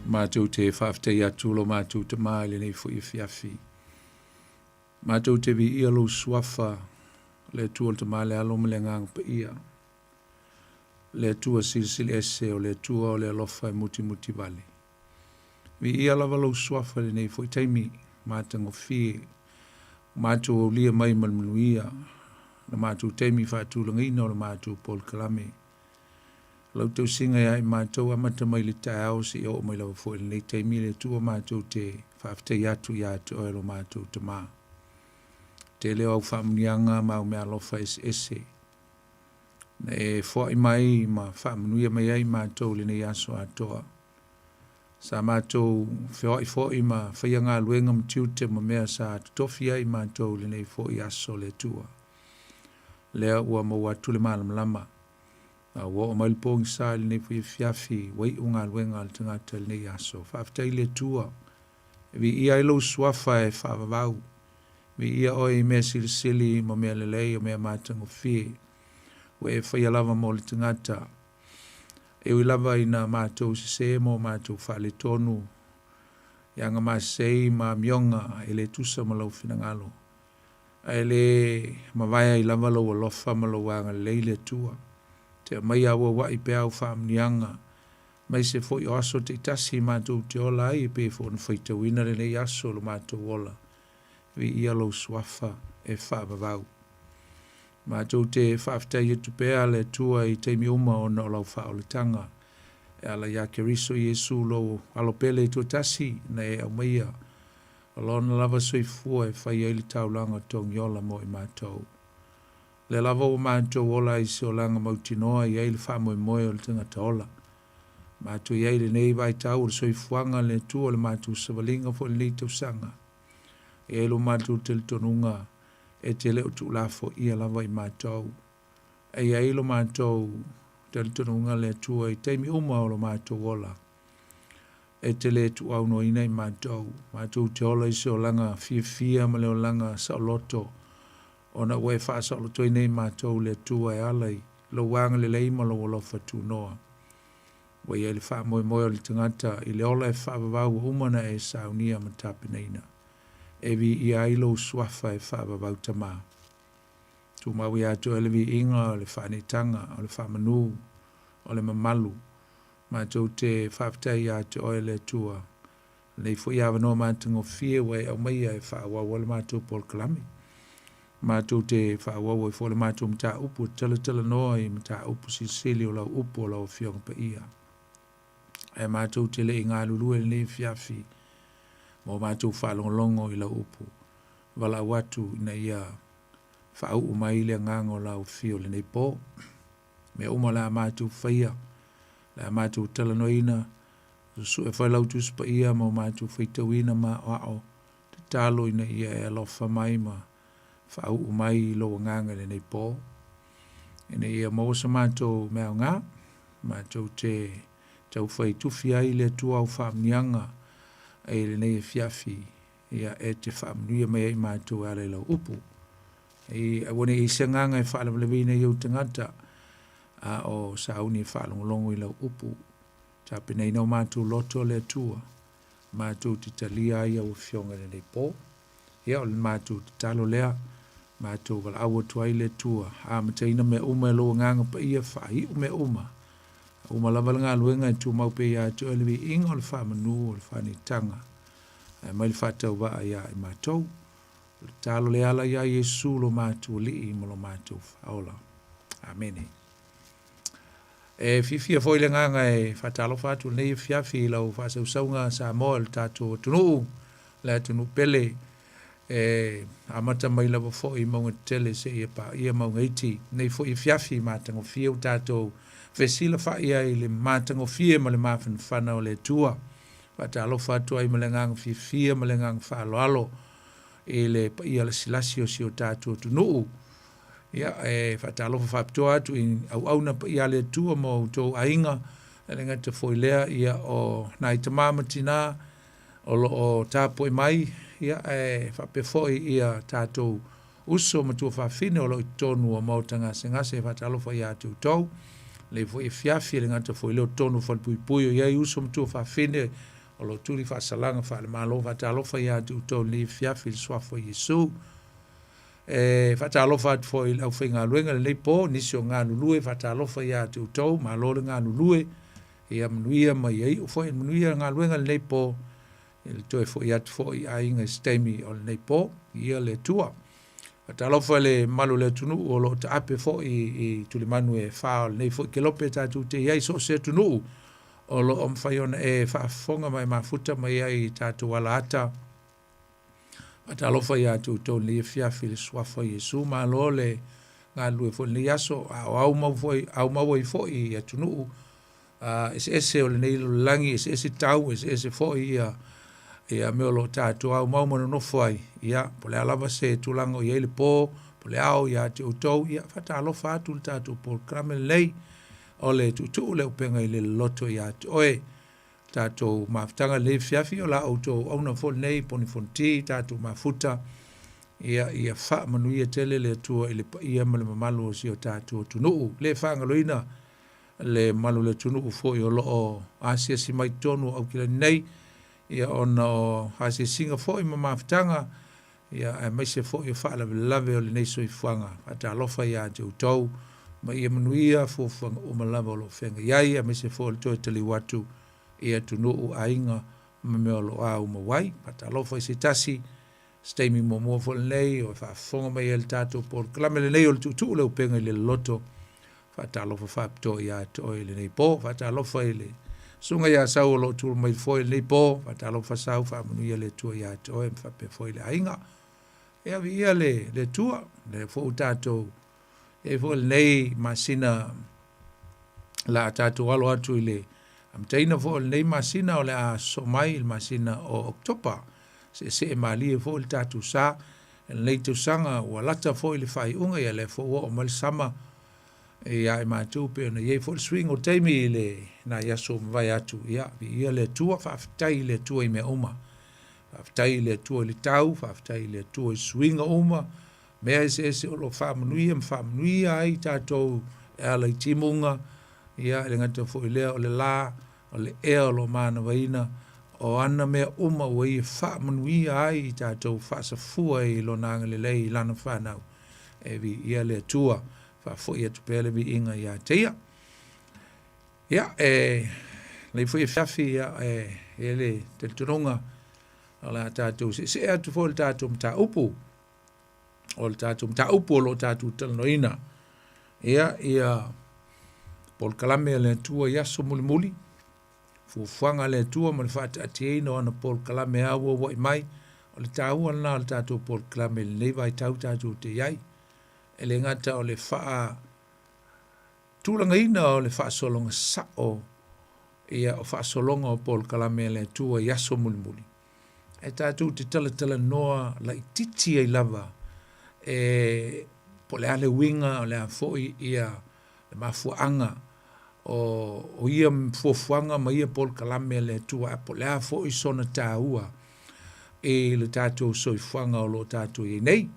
Matou te faafetai atu lo matou Tama i lenei foi afiafi. Matou te viia lou suafa, le Atua le Tama le Alo ma le Agaga Paia. Le Atua silisili ese, o le Atua o le alofa e mutimuti vale. Viia lava lou suafa i lenei foi taimi matagofie, ua matou aulia mai ma le manuia le matou taimi faatulagaina o le matou polokalame. Lau tausiga ia i matou amata mai le taeao seia oo mai lava foi i lenei taimi, le Atua matou te faafetai atu ia te oe lo matou Tama. Tele o au faamanuiaga ma au meaalofa eseese na e foai mai ma faamanuia mai ai matou i lenei aso atoa. Sa matou feoai foi ma faia galuega ma tiute ma mea sa totofi ai matou i lenei foi aso le Atua. Lea ua maua atu le malamalama. A ua oo mai le pogisa i lenei foi afiafi, ua iu galuega a le tagata i lenei aso. Faafetai i le Atua, e viia ai lou suafa e faavavau. Viia oe i mea silisili ma mea lelei o mea matagofie ua e faia lava mo le tagata. E ui lava ina matou sesē ma o matou faaletonu i agamasei ma amioga e le tusa ma lou finagalo, ae le mavae ai lava lou alofa ma lou agalelei le Atua. Te aumaia auauai pea au faamanuiaga, aemaise foi o aso taitasi matou te ola ai e pei foi ona faitauina lenei aso i lo matou ola. Viia lou suafa e faavavau. Matou te faafetai atu pea le Atua i taimi uma ona o lau faaolataga e ala ia Keriso Iesu lou alo pele e toatasi na e aumaia o lona lava soifua e fai ai le taulaga togiola mo i matou. Lea lava ua matou ola ai i se olaga mautinoa e i ai le faamoemoe o le tagata ola. Matou i ai i lenei vaitau o le soifuaga le Atua o le matou savaliga foi i lenei tausaga. E i ai lo matou talitonuga e te le o tuulafoaia lava i matou. E i ai lo matou talitonuga le Atua i taimi uma o lo matou ola. E te le tuuaunoaina i matou. Matou te ola i se olaga fiafia ma le olaga saoloto, ona ua e faasaolotoina i matou le Atua e ala i lou agalelei ma lou alofa tunoa. Ua i ai le faamoemoe o le tagata i le ola e faavavau ua uma ona e saunia ma tapenaina. E viia ai lou suafa e faavavau Tama. Tumau ia te oe le viiga o le faaneetaga, o le faamanu, o le mamalu. Matou te faafetai ia te oe le Atua, lenei foi avanoa matagofie ua e aumaia e faaauau ai le matou polokalame. Matou te faaauau ai foi le matou mataupu e talatalanoa i mataupu silisili o lau upu o lau Afioga Paia. Ae matou te le i galulue i lenei afiafi mo matou faalogologo i lau upu. Valaau atu ina ia faauu mai le agaga o lau afio i lenei po. Mea uma o le a matou faia, o le a matou talanoaina, susue foi lau Tusi Paia ma o matou faitauina ma aoao, tatalo ina ia e alofa mai ma faauu mai lou agaga i lenei po, ina ia maua so matou mea aoga, matou te taufai tufi ai le Atua au faamanuiaga i lenei afiafi, ia e te faamanuia mai ai matou e ala i lau upu. I aua ne i i ai se agaga e faalavelaveina i ou tagata, a o sauni e faalogologo i lau upu. Tapenaina o matou loto le Atua, matou te talia ai au afioga i lenei po. Ia, o le matou tatalo lea, matou valaau atu ai le Atua, amataina mea uma e lou agaga paia, faaiu mea uma. Uma lava le galuega e tumau pea ia te oe le viiga o le faamanu o le faaneetaga, ae aumai le faatauvaa ia i matou. O le tatalo lea ala ia Iesu lo matou Alii ma lo matou Faaola. Amene. E fiafia foi le agaga e faatalofa atu lenei afiafi i lau faasausauga Samoa i le tatou atunuu, le atunuu pele, e amata mai lava foi i mauga tetele seia paia mauga iti. Nei foi afiafi matagofie ua tatou fesilafa'i ai i le matagofie ma le mafanafana o le Atua. Faatalofa atu ai ma le agaga fiafia ma le agaga faaaloalo i le paia lasilasi o si o tatou atunuu. Ia, e faatalofa faapitoa atu i auauna paia a le Atua ma outou aiga, e le gata foi lea, ia, o nai tama ma tina o lo o tapuai mai, ia, ae faapea foi ia tatou uso ma tuafafine o lo o i totonu o maota gasegase. E faatalofa ia te outou. Lenei foi afiafi e le gata foi i lea o totonu o falepuipui o i ai uso ma tuafafine o lo o tuli faasalaga faale-Malo. Faatalofa ia te outou i lenei afiafi i le Suafa o Iesu. E faatalofa atu foi i le aufaigaluega i lenei po, nisi o galulue, faatalofa ia te outou, malo le galulue, ia manuia ma ia iu foi manuia le galuega i lenei po, i le toe foi atu foi i aiga i se taimi o lenei po. Viia le Atua. Faatalofa i le mamalu o le atunuu o lo o taape foi i tulimanu e fa o lenei foi kelope tatou te i ai i so o se atunuu o lo o mafai ona e faafofoga ma e mafuta mai ai i tatou alaata. Faatalofa ia te outou i lenei afiafi i le Suafa o Iesu. Malo le galulue foi i lenei aso, a o aumau foi, aumau ai foi i atunuu eseese o lenei lalolagi, eseese tau, eseese foi ia ia mea o lo o tatou aumau ma nonofo ai, ia, po o le a lava se tulaga o i ai le po, po o le ao ia te outou, ia, faatalofa atu le tatou polokalame lenei o le tuutuu le upega i le loloto ia te oe. Tatou mafutaga lenei afiafi, o la outou auauna foi lenei poni fonoti, tatou mafuta, ia, ia faamanuia tele le Atua i le paia ma le mamalu o si o tatou atunuu. Le faagaloina le mamalu o le atunuu foi o lo o asiasi mai totonu o Aukilani nei, ia ona o asiasiga foi ma mafutaga, ia aemaise foi o faalavelave o lenei soifuaga. Faatalofa ia te outou, ma ia manuia fuafuaga uma lava o lo o feagai ai, aemaise foi o le toe taliu atu i atunuu, aiga ma mea o lo o aumau ai. Faatalofa i se tasi, se taimi muamua foi lenei o e faafofoga mai ai i le tatou polokalame lenei o le Tuutuu le Upega i le Loloto. Faatalofa faapitoa ia te oe i lenei po. Faatalofa i le susuga ia Sau o lo o tulai mai foi i lenei po. Faatalofa Sau, faamanuia le Atua ia te oe ma faapea foi le aiga. Ia viia le, le Atua, lea foi ua tatou i ai foi lenei masina la a tatou alo atu i le amataina foi o lenei masina o le a sosoo mai i le masina o Oketopa. Seesee malie foi le tatou sa i lenei tausaga ua lata foi le faaiuga, ia lea foi ua oo mai le sama ia i matou pei ona i ai foi le suiga o taimi i le nai aso ua mavae atu. Ia, viia le Atua, faafetai i le Atua i mea uma. Faafetai i le Atua i le tau, faafetai i le Atua i suiga uma, mea eseese o lo o faamanuia ma faamanuia ai tatou e ala i timuga, ia, e le gata foi i lea o le la, o le ea o lo o manavaina, o ana mea uma ua ia faamanuia ai i tatou, faasafua ai i Lona agalelei i Lana fanau. E viia le Atua, faafoi atu pea le viiga ia te Ia. Ia, e lenei foi afiafi, ia, e i ai le talitonuga o le a tatou seesee atu foi i le tatou mataupu, o le tatou mataupu o lo o tatou talanoaina, ia, ia polokalame a le Atua i aso mulimuli, fuafuaga a le Atua ma le faataatiaina o ana polokalame auauai mai. O le taua lena o le tatou polokalame i lenei vaitau tatou te i ai. E le gata o le faatulagaina o le faasologa sao, ia, o faasologa o polokalame a le Atua i aso mulimuli, ae tatou te talatalanoa laitiiti ai lava e po o le a le uiga, o le a foi ia le mafuaaga o, o ia fuafuaga ma ia polokalame a le Atua, ae po o le a foi sona taua i le tatou soifuaga o lo o tatou i ai nei.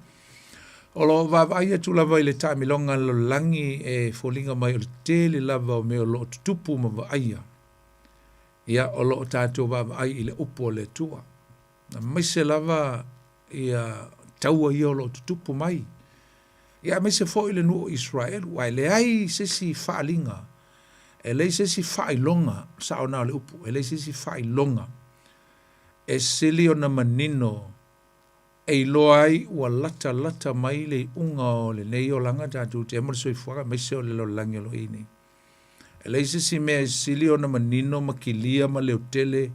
O lo o vaavaai atu lava i le taamiloga a le lalolagi e foliga mai o le tele lava o mea o lo o tutupu ma vaaia. Ia, o lo o tatou vaavaai i le upu a le Atua. Aemaise lava ia taua ia o lo o tutupu mai. Ia aemaise foi le nuu o Israelu, aua e leai se isi faaaliga, e leai se isi faailoga, sao na o le upu, e leai se isi faailoga e sili ona manino e iloa ai ua latalata mai le iuga o lenei olaga tatou te ma le soifuaga, aemaise o le lalolagi o lo o i ai nei. E leai se isi mea e sili ona manino ma kilia ma leotele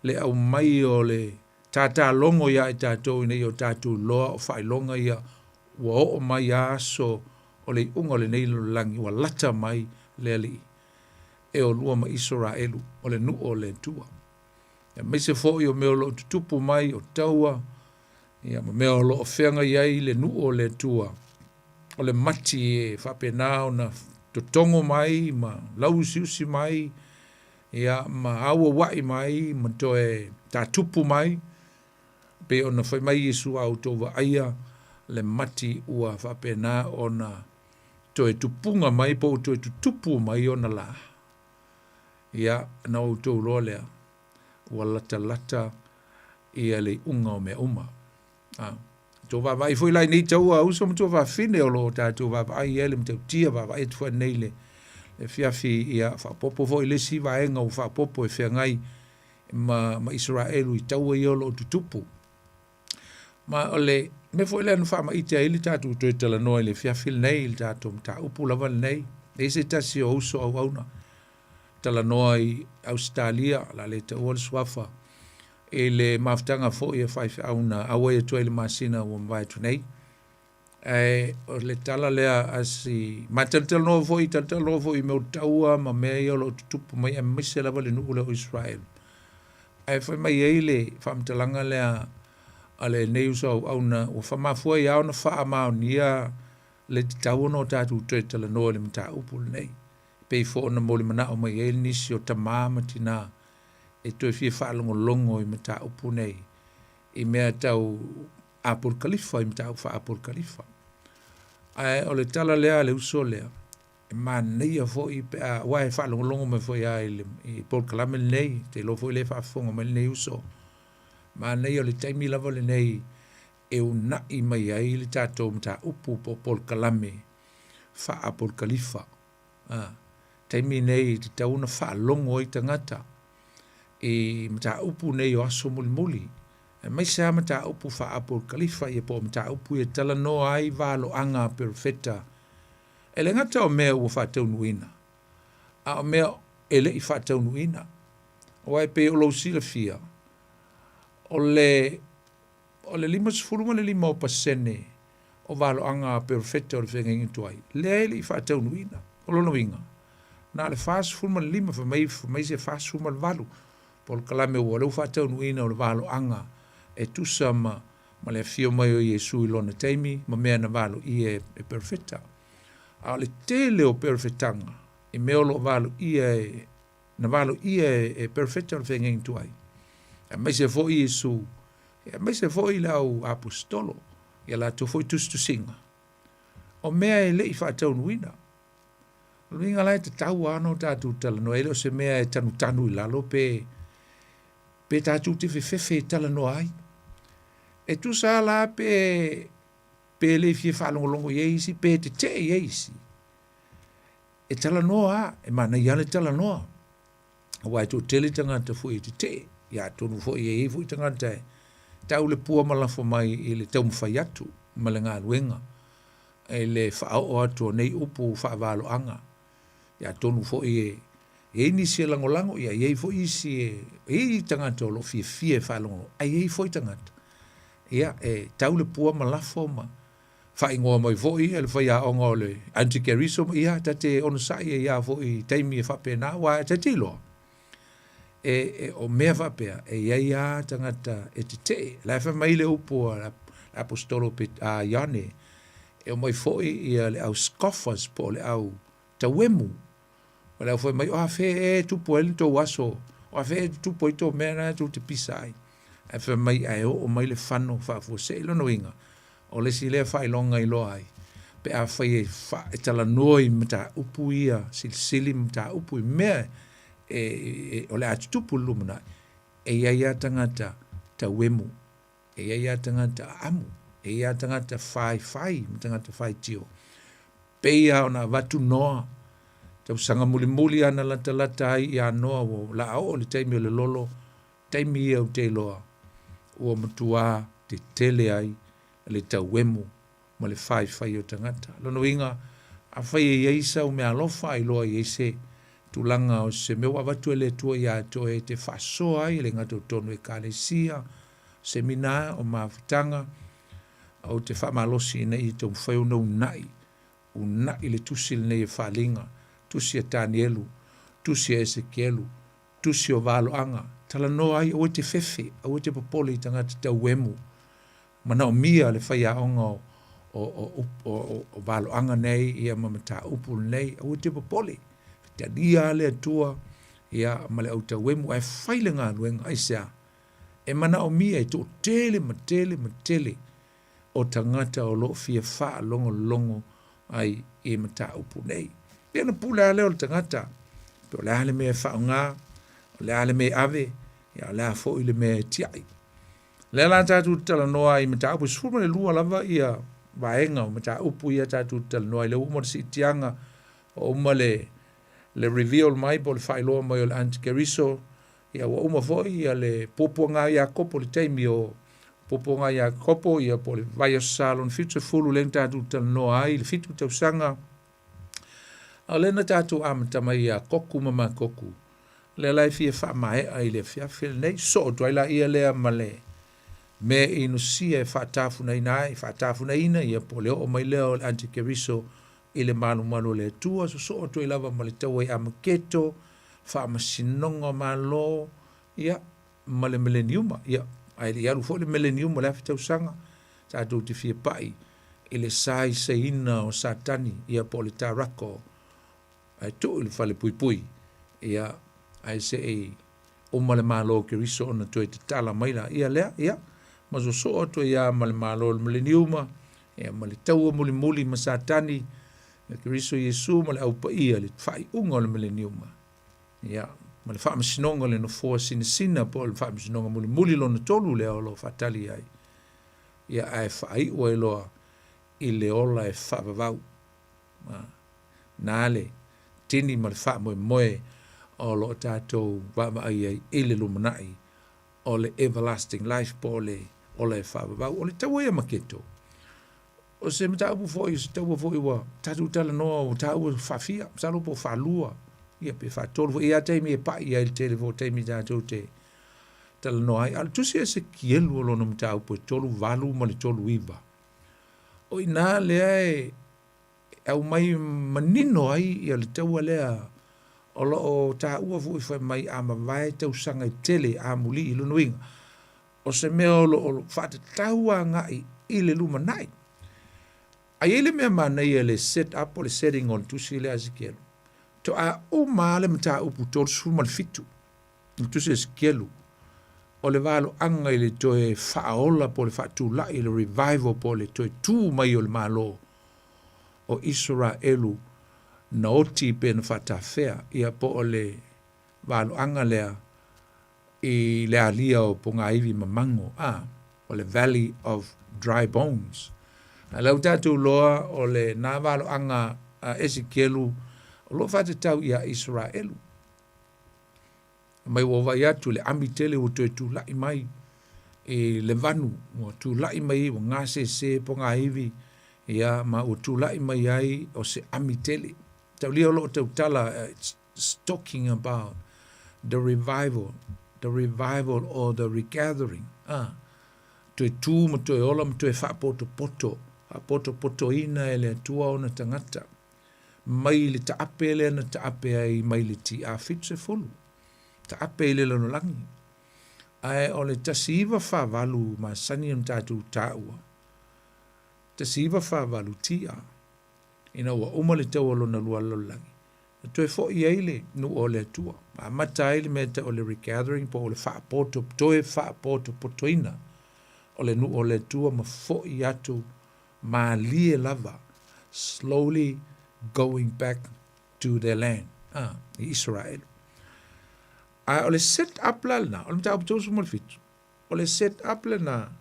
le aumai o le tātālogo iā i tatou ina ia o tatou iloa o faailoga ia ua oo mai a aso o le iuga o lenei lalolagi ua lata mai le Alii e olua ma Isaraelu o le nuu o le Atua. Aemaise foi o mea o lo o tutupu mai o taua ia ma mea o lo o feagai ai le nuu o le Atua o le mati e faapena ona totogo mai ma lauusiusi mai ia ma auauai mai ma toe tatupu mai pei ona fai mai Iesu a outou vaaia le mati ua faapena ona toe tupuga mai po ua toe tutupu mai ona lā, ia, na outou iloa lea, ua latalata ia le iuga o mea uma. A, tou vaavaai foi la i nei taua a uso ma tuafafine o lo o tatou vaavaai i ai le matautia, vaavaai atu foi nei le afiafi, ia faaopoopo foi le isi vaega ua faaopoopo e feagai ma, ma Isaraelu i taua ia o lo o tutupu. Ma o le mea foi lea na faamaite ai le tatou toe talanoa i le afiafi lenei, i le tatou mataupu lava lenei. E i ai se tasi o uso auauna talanoa i Ausetalia, o le a le taua le suafa, i le mafutaga foi a faifeau na auai atu ai i le masina ua mavae atu nei. Ae o le tala lea a si ma talatalanoa foi, talatalanoa foi i mea o taua ma mea ia o lo o tutupu mai aemaise lava le nuu lea o Israel. Ae fai mai ai le faamatalaga lea a lenei uso auauna ua faamafua ai lava ona faamaonia le tatau ona o tatou toe talanoa i le mataupu lenei. E pei foi ona molimanao mai ai nisi o tamā ma tinā e toe fia faalogologo i mataupu nei i mea tau apolikalifa, i mataupu faa-apolikalifa. Ae o le tala lea a le uso lea, e manaia foi pe a, aua e faalogologo mai foi lava i le i polokalame lenei, ou te iloa foi o lea e faafofoga mai lenei uso. Manaia o le taimi lava lenei e uunai mai ai le tatou mataupu po o polokalame faa-apolikalifa. A, taimi nei e tatau ona faalogo ai tagata i mataupu nei o aso mulimuli, aemaise lava mataupu faa-apolikalifa ia po o mataupu ia e talanoa ai valoaga a perofeta. E le gata o mea ua faataunuuina, a o mea e le i faataunuuina. Aua e pei o lou silafia, o le o le 55 o pasene o valoaga a perofeta o le feagaiga tuai, lea e le i faataunuuina. O lona uiga, na o le 45, fai mai, fai mai se 48 polokalame ua lea ua faataunuuina o le valoaga e tusa ma, ma le afio mai o Iesu i lona taimi ma mea na valoia e, e perofeta. A o le tele o perofetaga i mea o lo o valoia e, na valoia e, e perofeta o le feagaiga tuai, aemaise foi Iesu, aemaise foi le au aposetolo, ia latou foi tusitusiga, o mea e le i faataunuuina. O le uiga la e tatau lava ona o tatou talanoa, e le o se mea e tanutanu i lalo pe, pe tatou te fefefe e talanoa ai. E tusa la pe, pe le fia faalogologo i ai isi, pe tetee i ai isi, e talanoa lava, e manaia lava le talanoa. Aua e toatele tagata foi e tetee, ia atonu foi e i ai foi tagata e tau le pua ma lafo mai i le taumafai atu ma le galuega i le faaoo atu o nei upu faavaloaga. Ia atonu foi e i ai nisi e lagolago, ia i ai foi isi e i ai tagata o lo o fiafia e faalogologo, ae i ai foi tagata ia e tau le pua ma lafo ma faaigoa mai foi le faiaoga o le Antikeriso, ia ta te onosai ai lava foi i taimi e faapena, aua ta te iloa, e, e, o mea faapea, e i ai lava tagata e tetee. La e fai mai le upu a le aposetolo a Ioane, e omai foi ia le au scoffers po o le au tauemu. O le au fai mai, o afea ea e tupu ai le tou aso, o afea ea e tutupu ai tou mea na tou te pisa ai. Ae fai mai, ae oo mai le fano faafuasei. Lona uiga, o le isi lea faailoga e iloa ai, pe afai e, fa, e talanoa i mataupu ia, silisili ma mataupu i mea e, e, o le a tutupu i le lumanai, e i ai lava tagata tauemu, e i ai lava tagata aamu, e i ai lava tagata faifai ma tagata faitio. Pei lava ona avatu Noa, tausaga mulimuli lava na latalata ai ia Noa ua la a oo le taimi o le lolo, taimi ia ou te iloa ua matuā tetele ai le tauemu ma le faifai o tagata. Lona uiga, afai e i ai sau meaalofa, iloa e i ai se tulaga o se mea ua avatu e le Atua ia te oe e te faasoa ai, e le gata o totonu o Ekalesia, semina, o mafutaga, ou te faamalosi ina ia taumafai ona uunai, uunai le tusi lenei o Faaaliga, tusi a Tanielu, tusi a Esekielu, tusi o Valoaga, talanoa ai, aua e te fefe, aua e te popole i tagata tauemu, manaomia le faiaoga o, o, o, o, o, o valoaga nei ia ma mataupu lenei, aua e te popole, talia le Atua ia ma le au tauemu ae fai le galuega, aisea? E manaomia e toatele ma tele ma tele o tagata o lo o fia faalogologo ai i mataupu nei. Ia ona pule lava lea o le tagata, po o le a le mea e faaaoga, o le a le mea e ave, ia o le a foi le mea e tiai. O lea la tatou te talanoa ai i mataupu e 12 lava ia vaega o mataupu ia tatou te talanoa ai, lea ua uma le siitiaga, ua uma le le reveal mai po o le faailoa mai o le antikeriso, ia ua uma foi ia le puapuaga a Iakopo le taimi o puapuaga a Iakopo ia po o le vaiaso sa lona 70 lea na tatou talanoa ai i le 7 tausaga. A o lea na tatou amata mai ia Koku ma Makoku, lea la e fia faamaea i le afiafi lenei, sosoo atu ai laia lea ma le mea inosia e faatafunaina ai, faatafunaina ia po o le oo mai lea o le antikeriso i le malumalu o le Atua, sosoo atu ai lava ma le taua i Amaketo, faamasinoga o Malo, ia, ma le mileniuma. Ia, ae le i alu foi le mileniuma o le 1000 tausaga, tatou te fia pai i le saisaiina o Satani, ia po o le tarako, ae tuu i le falepuipui, ia, ae se i uma le Malo o Keriso ona toe tatala mai laia lea, ia, ma sosoo atu ai lava ma le Malo o le Mileniuma, ia, ma le taua mulimuli ma Satani, ma Keriso Iesu ma le Au Paia i le faaiuga o le Mileniuma, ia, ma le faamasinoga o le nofoa sinasina po o le faamasinoga mulimuli lona tolu lea o lo o faatali ai, ia, ae faaiu ai loa i le ola e faavavau. Na le tini ma le faamoemoe o lo o tatou vaavaai ai i le lumanai o le everlasting life po o le ola e faavavau. O le taua ia maketo, o se mataupu foi, o se taua foi ua tatou talanoa ua taua faafia, masalo po o faalua, ia pe faatolu foi. E i ai lava taimi e pai ai i le tele foi o taimi tatou te talanoa ai. A o le tusi a Esekielu o lona mataupu e 38 ma le 39, o i ina lea e aumai manino ai ia le taua lea o lo o taua foi fai mai a mavae tausaga e tele amuli i lona uiga, o se mea o lo o faatatau agai i le lumanai. A i ai le mea manaia i le set up po o le setting o le tusi lea a Esekielu, toa uma lava le mataupu 37 i le tusi a Esekielu, o le valoaga i le toe faaola po o le faatulai, le revival po o le toe tu mai o le Malo o Isaraelu na oti pe na faatafea, ia po o le valoaga lea i le alia o pogaiwi mamango, a, o le Valley of Dry Bones. A lea ua tatou iloa o lena valoaga a Esekielu o lo o faatatau ia Isaraelu. Mai ua vaai atu i le ami tele ua toe tulai mai i le vanu, ua tulai mai ua gasese pogaiwi, ia ma ua tulai mai ai o se ami tele. Taulia o lo o tautala, it's talking about the revival, the revival or the regathering, ah, toe tū ma toe ola ma toe faapotopoto, faapotopotoina e le Atua ona tagata. Mai le taape lea na taape ai mai le TA 70, taape i le lalolagi. Ae o le 1948 masani ona tatou taua, 1948 TA, ina ua uma le taua lona lua lalolagi, na toe foi ai le nuu o le Atua, ma amata ai le mea e tau o le regathering po o le faapoto, toe faapotopotoina o le nuu o le Atua ma foi atu malie lava, slowly going back to their land, ah, i Israel. A o le set up la lena, o le mataupu 37, o le set up lena,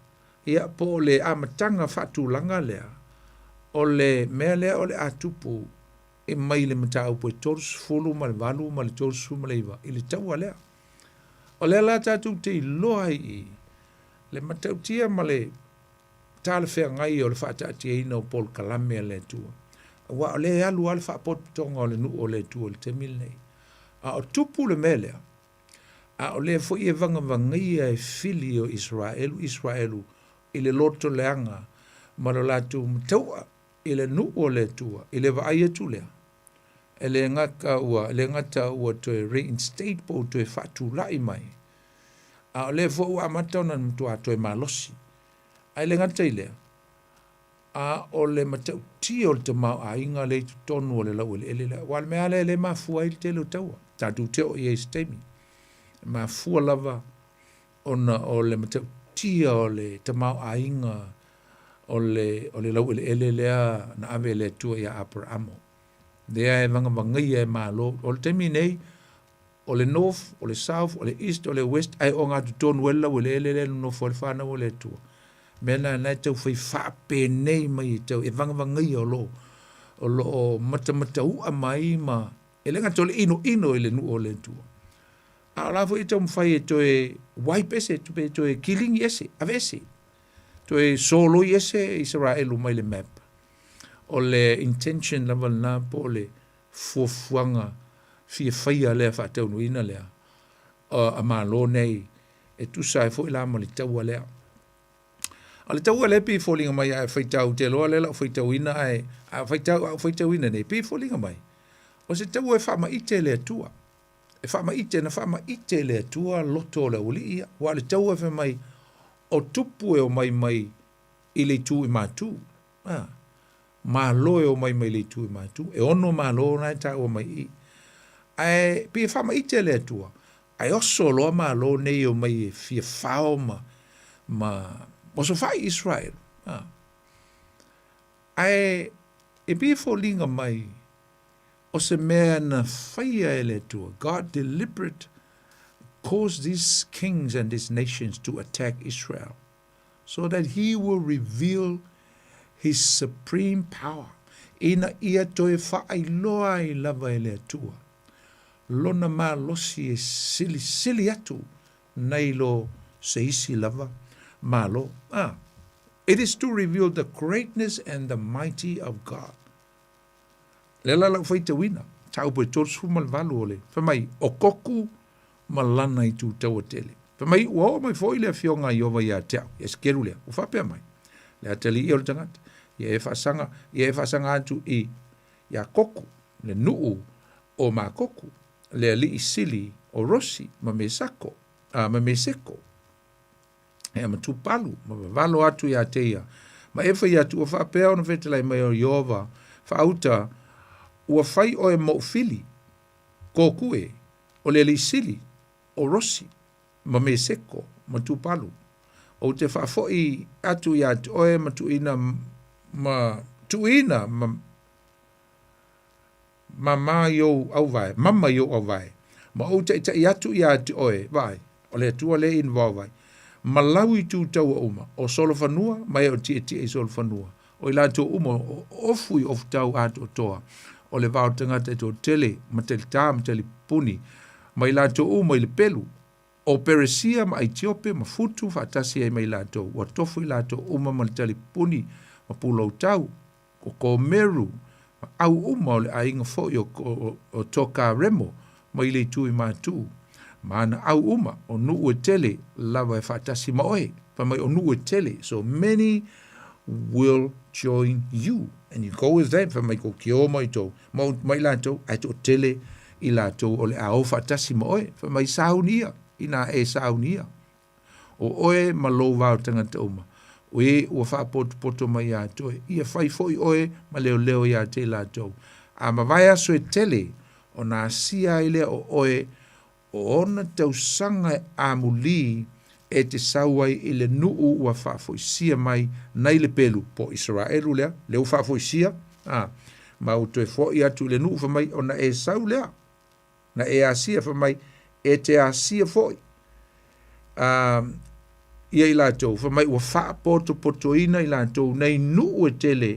ia po o le amataga faatulaga lea, o le mea lea o le a tupu e mai le mataupu e 38 ma le 8 ma le 39 i le taua lea. O lea la tatou te iloa ai i le matautia ma le talafeagai o le faataatiaina o polokalame a le Atua. Aua o lea e alu lava le faapotopotoga o le nuu o le Atua i le taimi lenei. A o tupu le mea lea, a o lea foi e vagavagaia e fili o Isaraelu, Isaraelu i le loto leaga ma lo latou mataua i le nuu o le Atua, i le vaai atu lea, e le gata ua, e le gata ua toe reinstate po ua toe faatulai mai, a o lea foi ua amata ona matua toe malosi. Ae le gata i lea, a o le matautia o le tamaoaiga lea i totonu o le laueleele lea. Aua o le mea lava lea lea e mafua ai le tele o taua, tatou te oo i ai i se taimi. E mafua lava ona o le matautia o le tamaoaiga O le, o le laueleele lea na ave e le Atua iā Aperaamo, lea e vagavagaia e Malo. O le taimi nei, o le North, o le South, o le East, o le West, ae ogatotonu ai le laueleele lea e nonofo ai le fanau a le Atua. Mea na na e tau fai faapenei mai e tau e vagavagaia o loo o loo matamatau'a mai ma e le gata o le inoino i le nuu o le Atua. A o la foi e taumafai e toe wipe ese, pe toe kiligi ese, aveese, toe soloi ese Isaraelu mai le map. O le intention lava lena po o le fuafuaga fia faia lea faataunuuina lea a Malo nei e tusa ai foi la ma le taua lea. O le taua lea e pei e foliga mai a e faitau te loa lea lau faitauina ae a faitau a faitauina nei pei e foliga mai o se taua e faamaite e le Atua. E faamaite na faamaite e le Atua loto o le aualii ia. Aua o le taua e fai mai o tupu e omai mai i le itu i matu. A, Malo e omai mai le itu i matu. E ono Malo na e taua mai i. Ae pei e faamaite e le Atua ae oso loa Malo nei e omai e fia fao ma ma osofai Israel. A. Ae e pei e foliga mai o se mea na faia e le Atua. God deliberate caused these kings and these nations to attack Israel so that he will reveal his supreme power ina ia toe faailoa ai lava e le Atua lona malosi e silisili atu nai lo se isi lava Malo. Ah, it is to reveal the greatness and the mighty of God. Lea la lau faitauina, mataupu e 38 o le, fai mai, o Koku ma lana itu taua tele. Fai mai, ua oo mai foi le afioga a Ieova ia te au, ia Esekielu lea, ua faapea mai, le atalii o le tagata, ia e faasaga, ia e faasaga atu i iā Koku, le nuu o Makoku, le alii sili o Rosi ma Mesako, a, ma Meseko, ea ma Tupalu, ma vavalo atu iā te ia. Ma e fai atu, ua faapea ona fetalai mai o Ieova, faauta, ua fai oe moʻu fili, Koku e, o le alii sili o Rosi, ma Meseko, ma Tupalu. Ou te faafoi atu iā te oe ma tuuina ma tuuina ma Mama i ou auvae, mama i ou auvae, ma ou taʻitaʻi atu iā te oe, vaai, o le Atua lea e involve ai, ma lau itu taua uma, o solofanua ma e o tietie i solofanua, o i latou uma o ofu i ofu tau atoatoa, o le vao tagata e toatele, ma talitā ma talipuni, ma i latou uma i le pelu, o Peresia ma Aitiope ma Futu faatasi ai ma i latou, ua tofu i latou uma ma le talipuni ma pulou tau, o Komeru, ma au uma o le aiga foi o, o, o Tokaremo mai le itu i Matu, ma ana au uma, o nuu e tele lava e faatasi ma oe. Fai mai o nuu e tele, so many will join you and you go with them. Fai mai ko ki o mai tou, ma, mai latou, ae toatele i latou o le a o faatasi ma oe. Fai mai sauni ia, ina e sauni ia. O oe ma lou vao tagata uma, o e ua faapotopoto mai iā te oe, ia fai foi oe ma leoleo iā te i latou. A mavae aso e tele, ona asia ai lea o oe o ona tausaga e amulī e te sau ai i le nuu ua faafoisia mai nai le pelu, po o Isaraelu lea, lea ua faafoisia, a, ma ua toe fo'i atu i le nuu fai mai, ona e sau lea. Na e asia fai mai, e te asia foi a ia i latou, fai mai ua faapotopotoina i latou nei nuu e tele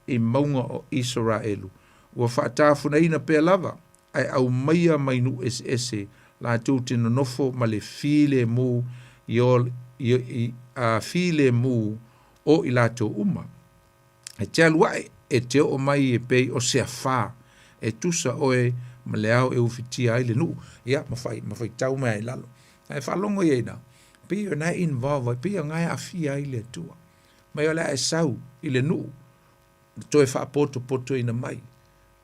i mauga o Isaraelu, ua faatafunaina pea lava, ae aumaia mai nuu eseese latou te nonofo ma le filemu i o, i, i, a filemu o i latou uma. E te alu aʻe, e te oo mai e pei o se afā, e tusa oe ma le ao e ufitia ai le nuu. Ia, ma fai, ma faitau mai ai i lalo. Ae faalogo ia ina, pei o na e involve ai, pei o na e aafia ai le Atua. Mai o le a e sau i le nuu, toe faapotopotoina mai,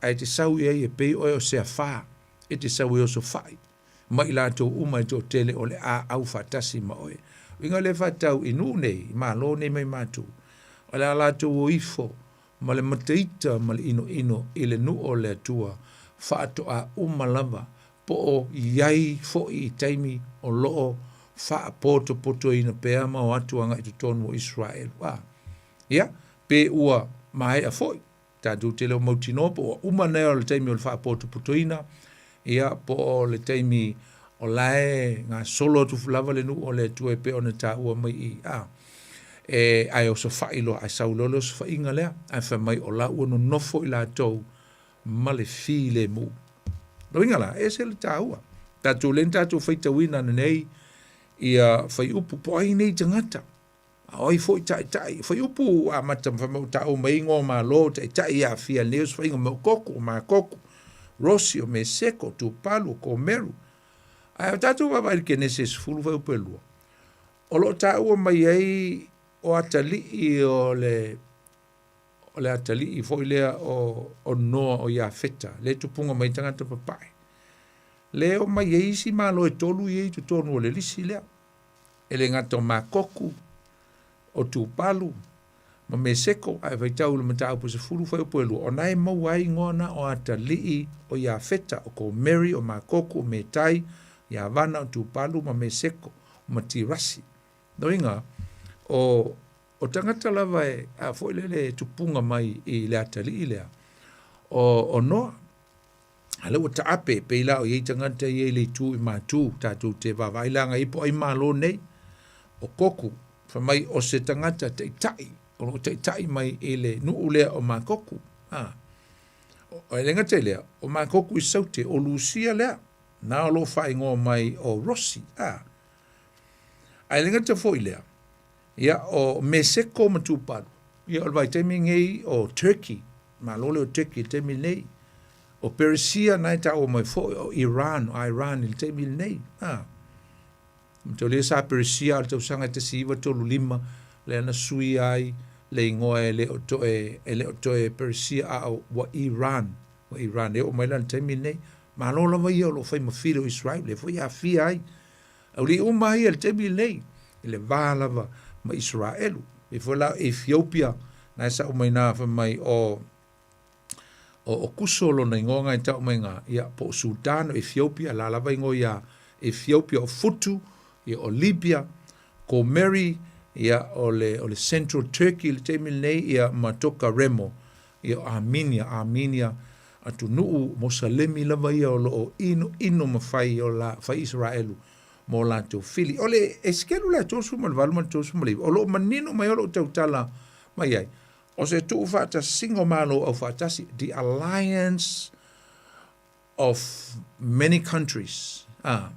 ae te sau i ai e pei oe o se afā, e te sau e osofai, ma i latou uma e toatele o le a au faatasi ma oe. Uiga lea faatau i nuu nei, i Malo nei mai matou, o le a latou o ifo ma le mataita ma le inoino i le nuu o le Atua faatoa uma lava po o i ai foi i taimi o loo faapotopotoina pea ma o atu agai totonu o Isaraelu. A. Ia, pe ua maea foi, tatou te le o mautinoa po ua uma nei o le taimi o le faapotopotoina, ia, po o le taimi o la e gasolo atu lava le nuu o le Atua e pei ona taua mai i i, a, e, ae osofai loa, ae sau loa le osofaiga lea, ae fai mai o la ua nonofo i latou ma le filemu. Lona uiga la, e ese le taua. Tatou lea na tatou faitauina ananei ia fuaiupu, po o ai nei tagata, a o ai foi taitai. O fuaiupu ua amata fai mai ua taua mai ai igoa o Malo, taitai e aafia i lenei osofaiga, o Goku, o Magoku, Rosi, o Meseko, o Tupalu, o Komeru. Ae o tatou vaavaai i le Kenese 10 fuaiupu e 2, o lo o taua mai ai o atalii o le o le atalii foi lea o, o Noa o Iafeta, lea e tupuga mai tagata papae. Lea e omai ai isi malo e tolu ia i totonu o le lisi lea. E le gata o Makoku, o Tupalu, ma Meseko, ae faitau i le mataupu 10 fuaiupu e 2, o na e maua ai igoa na o atalii o Iafeta, o Komeri, o Makoku, o Metai, Iavana, o Tupalu, ma Meseko, ma Tirasi. Lona uiga, o O tagata lava e, a foi lele e tupuga mai i le atalii lea, o, o Noa. A lea ua taape, e pei la o i ai tagata ia i le itu i Matu, tatou te vaavaai la agai po o ai Malo nei. O Koku, fai mai o se tagata taitai, o lo o taitai mai i le nuu lea o Makoku. A, o, e le gata i lea, o Makoku i Saute, o Lusia lea, na o lo o faaigoa mai o Rosi. A, ae le gata foi i lea, Ia, o Meseko ma Tupalu, ia o le vaitaimi lenei o Turkey, Malo lea o Turkey i le taimi lenei. O Peresia na e taua mai foi, o Iran, o Iran i le taimi lenei. A. Mataulia sa Peresia o le tausaga e 1935, lea na suia ai le igoa e le o toe, e le o toe Peresia a o ua Iran, ua Iran. E oo mai la i le taimi lenei, Malo lava ia o lo o fai ma fili o Israel, lea foi e aafia ai Auli'i uma ia i le taimi lenei, i le va lava ma Isaraelu. E pei foi la o Ethiopia, na e sa'u mai na fai mai o o, o Kuso lona igoa na e tau mai na, ia po o Sudan o Ethiopia, la lava igoa ia Ethiopia o Futu, ia o Libya, Komeri, ia o le o le Central Turkey i le taimi lenei, ia ma Toka Remo, ia o Armenia, Armenia atunuu Mosalemi lava ia o lo o inoino ma fai o la fai Isaraelu mo latou fili. O le Esekelu la 38 ma le 39, o lo o manino mai o lo o tautala mai ai, o se tuufaatasiga o Malo Aufaatasi, the alliance of many countries. Ah,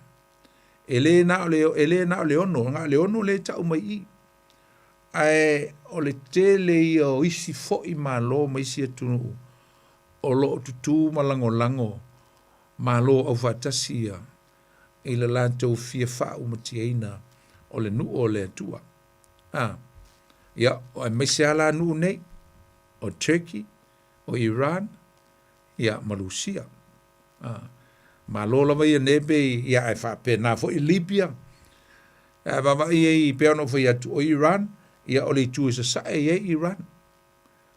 e le na o le, e le na o le ono, na o le ono le tau mai i. Ae o le tele ia o isi foi Malo ma isi atunuu o lo o tutū ma lagolago Malo aufaatasi ia i le latou fia faaumatiaina o le nuu o le Atua. A, ia, aemaise lava la nuu nei, o Turkey, o Iran, ia, ma Lusia. A, Malo lava ia nei pei, ia, ae faapena foi Libya, Ae vaavaai i ai e pei ona ou fai atu, o Iran, ia o le itu i sasae e i ai Iran.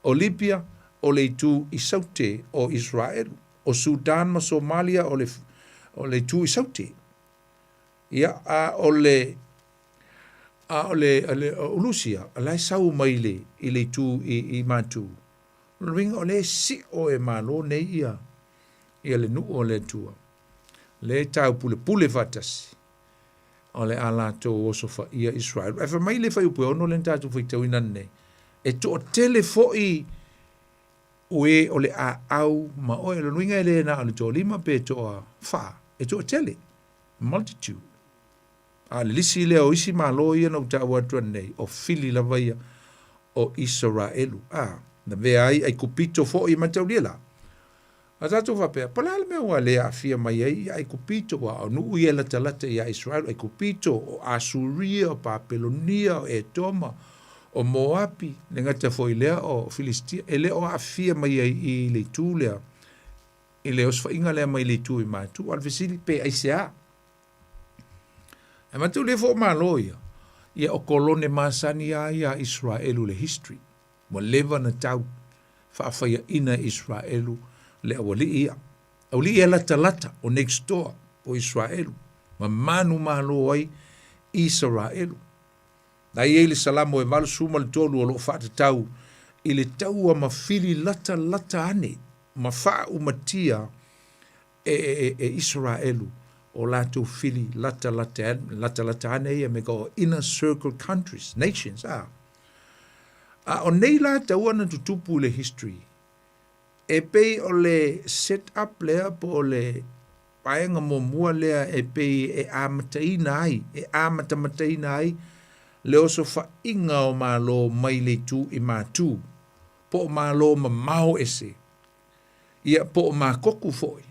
O Libya, o le itu i saute o Israelu. O Sudan ma Somalia, o le, o le itu i saute. Ia, a o le, a o le, o le o Lusia, o la e sau mai i le, i le itu i, i Matu. O lona uiga o lea e sio e Malo nei ia, ia le nuu o le Atua. Lea e taupulepule faatasi. o le a latou osofaia Israel. Ae fai mai le fuaiupu e 6 lea na tatou faitauina nei, e toatele foi o e o le a au ma oe. O lona uiga e le na o le toalima pe toafa, e toatele, multitude. A o le lisi lea o isi malo ia na ou taua atu nei, o fili lava ia o Isaraelu. A, na vea ai Aikupito foi, e mataulia la. A tatou faapea, po o le a le mea ua le aafia mai ai ia Aikupito, aua o nuu ia e latalata iā Israel, o Aikupito, o Asuria, o Papelonia, o Etoma, o Moapi, le gata foi i lea o Filistia, e le o aafia mai ai i le itu lea, i le osofaiga lea mai le itu i Matu. A o le fesili, pe aisea? Ae mataulia foi o Malo ia, ia o kolone masani lava ia a Israelu i le history. Ua leva ona tau faafaiaina e Israelu le aualii ia. Aualii ia latalata o next door o Israelu, ma manumalo ai Isaraelu. Na i ai le Salamo e 83 o lo o faatatau i le taua ma fili latalata ane ma faaumatia e, e, e Isaraelu o latou fili latalata, latalata ane ia me ka inner circle countries, nations. A, a o nei la taua na tutupu i le history, e pei o le set up lea po o le vaega muamua lea e pei e amataina ai, e amatamataina ai le osofaiga o Malo mai le itu i Matu, po o Malo mamao ese, ia po o Makoku foi,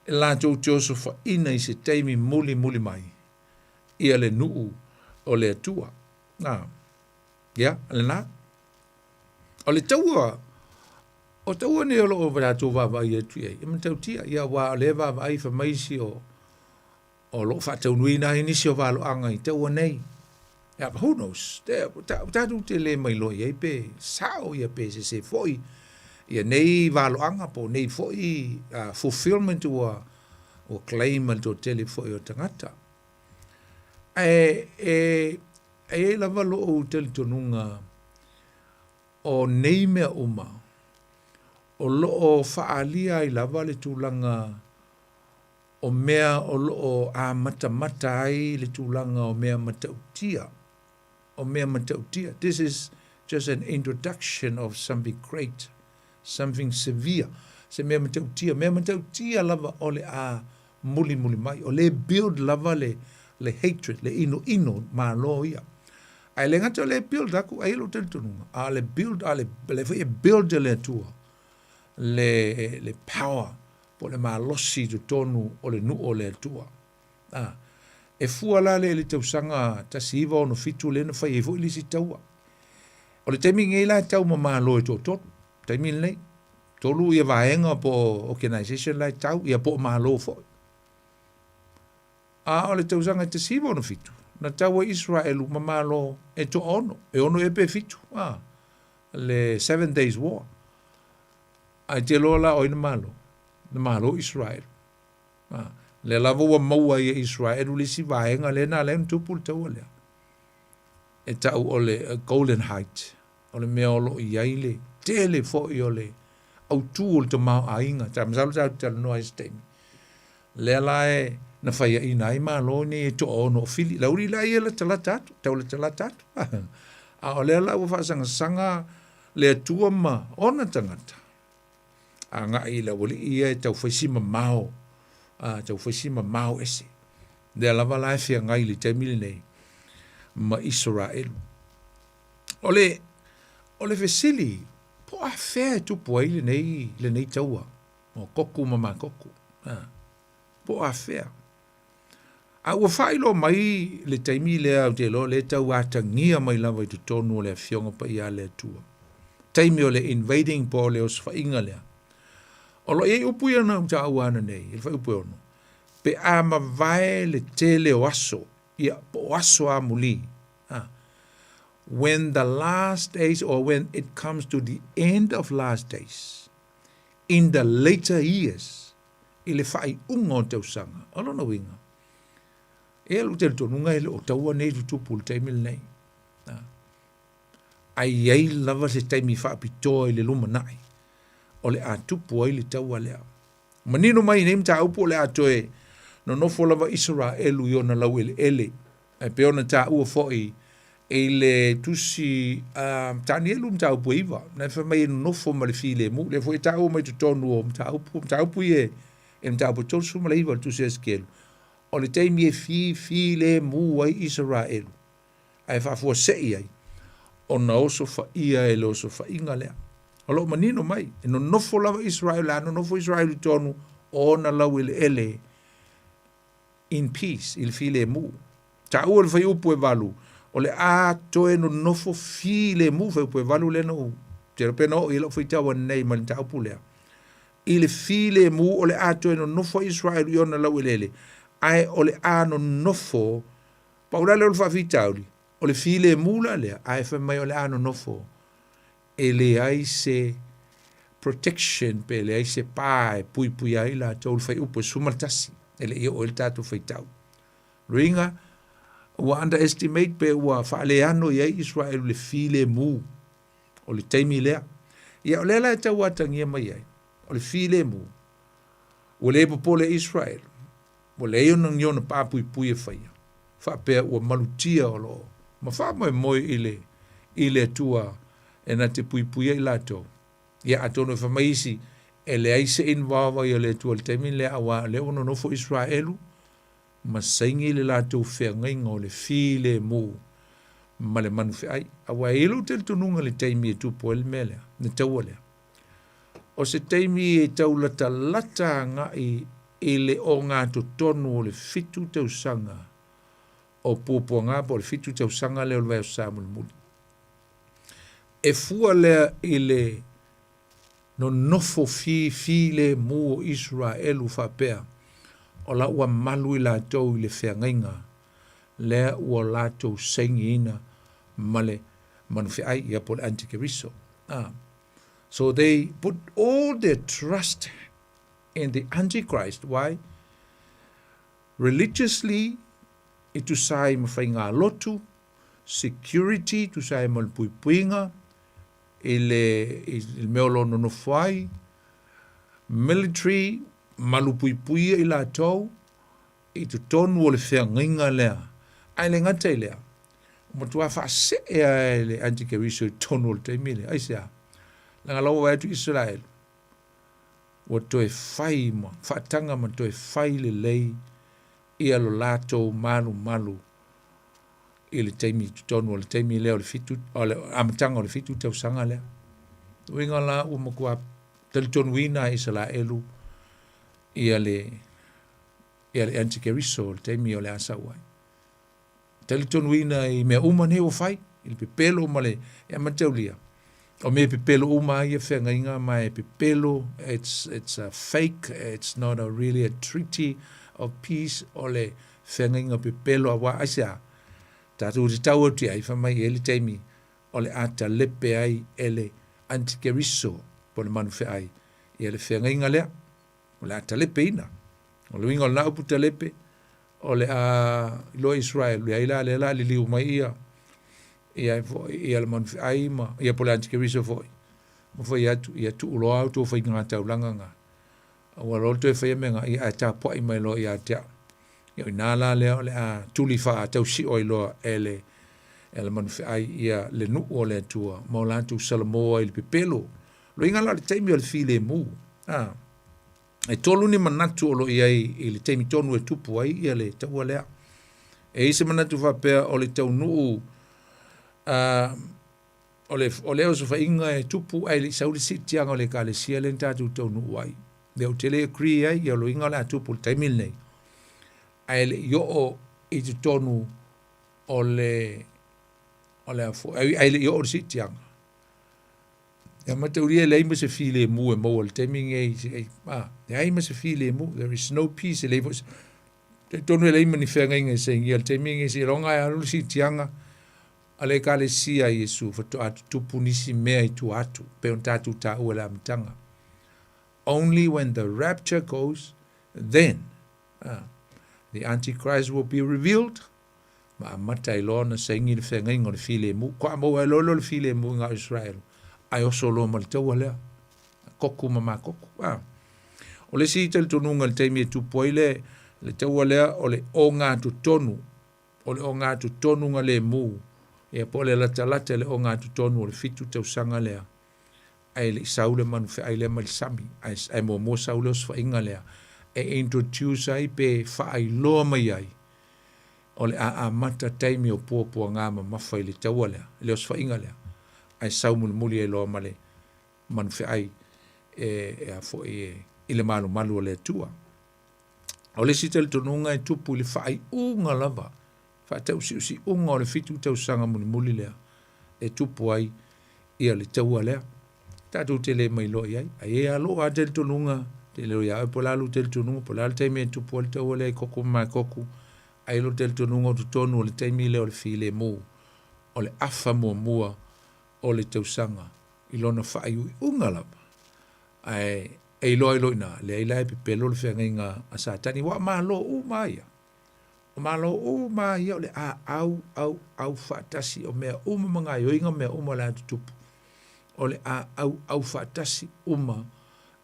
e latou te osofaina i se taimi mulimuli mai ia le nuu o le Atua. A, ia, lena. O le taua, o taua nei o lo o tatou vaavaai atu i ai, e matautia, ia aua o lea e vaavaai fai mai isi o, o lo o faataunuuina ai nisi o valoaga i taua nei. Yeah, but who knows? Tatou te le mailoa i ai pe sao ia pe sese foi ia nei valoaga po o nei foi uh, fulfillment ua, ua claim e le toatele foi o tagata. Ae e, e i ai lava lou talitonuga o nei mea uma o lo o faaalia ai lava le tulaga o mea o lo o amatamata ai le tulaga o mea matautia, o mea matautia. This is just an introduction of something great, something severe, se mea matautia, mea matautia lava o le a mulimuli mai. O le build lava le, le hatred, le inoino malo ia. Ae le gata o le build aku, ai lou talitonuga, a le build, a le, le foi e build e le Atua, le, le power, po o le malosi i totonu o le nuu o le Atua. A, e fua la lea i le tausaga 1967 lea na fai ai foi le isi taua. O le taimi lenei la e tau ma Malo e toatolu, taimi lenei. Tolu ia vaega po o organization la e tau, ia po o Malo foi. A o le tausaga 1967, na tau ai Israelu ma Malo e toaono, e ono ea pe fitu, a, le Seven Days War. Ae te loa la o ai na malo? Na malo Israel. A, lea lava ua maua ai e Israel le isi vaega lea na ala ai ona tupu le taua lea. E tau o le Golden Height, o le mea o lo o i ai le tele foi o le autū o le tamaoaiga. Ta masalo tatou te talanoa ai i se taimi. Lea la e na faiaina ai Malo nei e toaono o Fili. Le aualii la ia e latalata atu, tau latalata atu. A o lea la ua faasagasaga le Atua ma ona tagata agai i le aualii ia e tau fai si mamao, a, tau fai si mamao ese. Lea lava la e feagai i le taimi lenei ma Isaraelu. O le, o le fesili, po o afea e tupu ai lenei, lenei taua o Koku ma Makoku? A, po o afea? A ua faailoa mai le taimi lea ou te iloa o lea e tau atagia mai lava i totonu o le Afioga Paia a le Atua. Taimi o le invading po o le osofaiga lea. O lo o i ai upu ia na ou taua ananei, i le fuaiupu e 6, pe a mavae le tele o aso, ia, po o aso amuli, a, when the last days or when it comes to the end of last days, in the later years, i le faaiuga o tausaga. O lona uiga, e lou talitonuga e le o taua nei tutupu i le taimi lenei. A i ai lava se taimi faapitoa i le lumanai, o le a tupu ai le taua lea. Manino mai nei mataupu o le a toe nonofo lava Isaraelu i ona laueleele, e pei ona taua foi i le tusi a Tanielu mataupu e 9, na e fai mai e nonofo ma le filemu, lea foi e taua mai totonu o mataupu, mataupu ia e mataupu e 39 o le tusi a Esekielu, o le taimi e fifilemu ai Isaraelu, ae faafuasei ai ona osofaia e le osofaiga lea. O lo o manino mai, e nonofo lava Israel, le a nonofo Israel i totonu o ona laueleele in peace, i le filemu. Taua le fuaiupu e 8, o le a toe nonofo filemu, fuaiupu e 8 lea na ou, te iloa pe na oo i ai lau faitau ananei mai le mataupu lea. I le filemu o le a toe nonofo Israel i ona laueleele, ae o le a nonofo, pau la lea o le faafitauli, o le filemu la lea, ae fai mai o le a nonofo e leai se protection pe leai se pa e puipuia ai latou le fuaiupu e 11 e le i oo ai le tatou faitau. Luiga, Ua underestimate pe ua faaleano i ai Israel i le filemu o le taimi lea. Ia o lea la e tau atagia mai ai, o le filemu, ua le popole Israel, ua leai ona ni ona papuipui e faia, faapea ua malutia o lo o ma faamoemoe i le i le Atua e na te puipuia i latou. Ia atonu e fai mai isi, e leai se involve ai o le Atua i le taimi lea auā o lea ua nonofo Israelu ma saini le latou feagaiga o le filemu ma le manufeai. Aua e i ai lou talitonuga i le taimi e tupu ai le mea lea, le taua lea. O se taimi e tau latalata agai i le ogatotonu o le 7 tausaga o puapuaga po o le 7 tausaga lea o le vaiaso mulimuli. E fua lea i le nonofo fifilemu o Iseraelu faapea, o la ua malu i latou i le feagaiga lea ua latou sainiina ma le manufeai, ia po o le antikeriso. Ah. So they put all their trust in the Antichrist. Why? Religiously, e tusa ai ma faigalotu, security, tusa ai ma le puipuiga, i le, i le mea o lo o nonofo ai, military, malupuipuia i latou i totonu o le feagaiga lea. Ae le gata i lea, ua matua faasee lava e le antikeriso i totonu o le taimi lea. Aisea? Leaga la ua vaai atu Isaraelu, ua toe fai ma faataga ma toe fai lelei ia lo latou malumalu i le taimi i totonu o le taimi lea o le fitu, o le amataga o le fitu tausaga lea. Uiga la ua matua talitonuina e Isaraelu ia le ia le antikeriso o le taimi o le a sau ai. Talitonuina i mea uma nei ua fai, i le pepelo ma le e mataulia. O mea pepelo uma ia feagaiga ma e pepelo, it's a fake, it's not a really a treaty of peace, o le feagaiga pepelo auā aisea? Tatou te tau atu i ai, fai mai e i ai le taimi o le a talepe ai e le antikeriso po o le manufeai ia le feagaiga lea, o le a talepeina. O le uiga o lena upu talepe, o le a iloa Israel, leai la lea o le a liliu mai ia ia foi ia le manufeai ma ia po o le antikeriso foi ma fai atu, ia tuu loa a outou faiga taulaga na. Aua loa le toe faia mea na, ia ae tapuai mai loa ia te au. Ia o i ina la lea o le a tuli faatausio ai loa e le, e le manufeai ia le nuu o le Atua ma o latou salamo ai i le pepelo. Loiga la o le taimi o le filemu. A, e tolu ni manatu o lo o i ai i le taimi tonu e tupu ai ia le taua lea. E i ai se manatu faapea o le taunuu a, O le, o le osofaiga e tupu ae le i sau le siitiaga o le ekalesia lea na tatou taunuu ai. Lea ou te le agree ai, ia o loiga o le a tupu i le taimi lenei. Ae le i oo i totonu o le, o le a foi, ae le i oo i le siitiaga. Ia mataulia e leai ma se filemu e maua i le taimi lenei, ah, leai ma se filemu, there is no peace, e leai foi se, talitonu e leai ma ni feagaiga e sainia i le taimi lenei, seiloga e alu le siitiaga, a le Ekalesia a Iesu faatoa tutupu nisi mea i tua atu, pei ona tatou taua i le amataga. Only when the rapture goes, then the Antichrist will be revealed, ma amata ai loa ona saini le feagaiga o le filemu. Kua maua ai loa lea o le filemu i ngā Israel, ae oso loa ma le taua lea, Koku ma Makoku. Ah. O le isi talitonuga i le taimi e tupu ai le, le taua lea o le ogatotonu o le ogatotonu lemu, ia po o le latalata i le ogatotonu o le fitu tausaga lea, ae le i sau le manufeai lea mai le sami, ae, ae muamua sau le osofaiga lea e introduce ai pe faailoa mai ai o le a amata taimi o puapuaga mamafa i le taua lea, i le osofaiga lea, ae sau mulimuli ai loa ma le manufeai e, e a foi e, i le malumalu o le Atua. O le isi talitonuga e tupu i le faaiuga lava, faatausiusiuga o le fitu tausaga mulimuli lea e tupu ai ia le taua lea. Tatou te le mailoa i ai. Ae i ai lava lou lava talitonuga, te le o ia oe po o le a lou talitonuga, po o le a le taimi e tupu ai le taua lea i Koko ma Makoku, ae i ai lou talitonuga o totonu o le taimi lea o le filemu, o le afa muamua o le tausaga i lona faaiuiuga lava. Ae e iloa ai loa i ina, leai la e pepelo le feagaiga a Satani, aua o Malo uma lava ia. O Malo uma lava ia o le a auauau faatasi, o mea uma ma gaoioiga ma mea uma o le a tutupu, o le a auau faatasi uma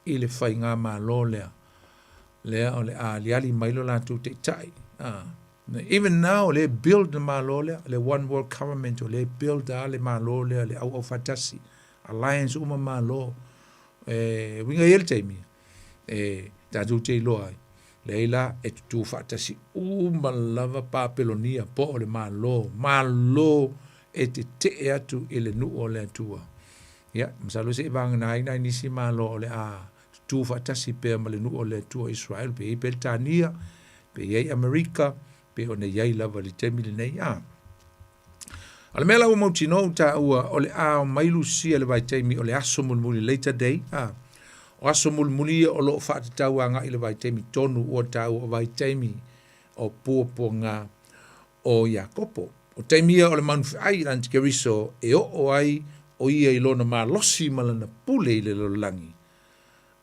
i le faigamalo lea, lea o le a aliali mai lo latou taitai. Even now o lea e build le Malo lea, le One World Government, o lea e build lava le Malo lea, le auau faatasi, alliance uma Malo. E uiga i ai le taimi, e tatou te iloa ai, leai la, e tutū faatasi uma lava Papelonia po o le Malo, Malo e tetee atu i le nuu o le Atua. Ia, masalo seiavagana ai nai nisi Malo o le a tutū faatasi pea ma le nuu o le Atua o Israel, pe i ai Peretania, pe i ai Amerika, pei ona i ai lava i le taimi lenei. A. O le mea la ua mautinoa ua taua, o le a omai Lusia i le vaitaimi o le aso mulimuli, later day, a. O aso mulimuli ia o lo o faatatau agai i le vaitaimi tonu ua taua o vaitaimi o puapuaga o Iakopo. O taimi ia o le manufeai i le Antikeriso e oo ai o ia i lona malosi ma lana pule i le lalolagi.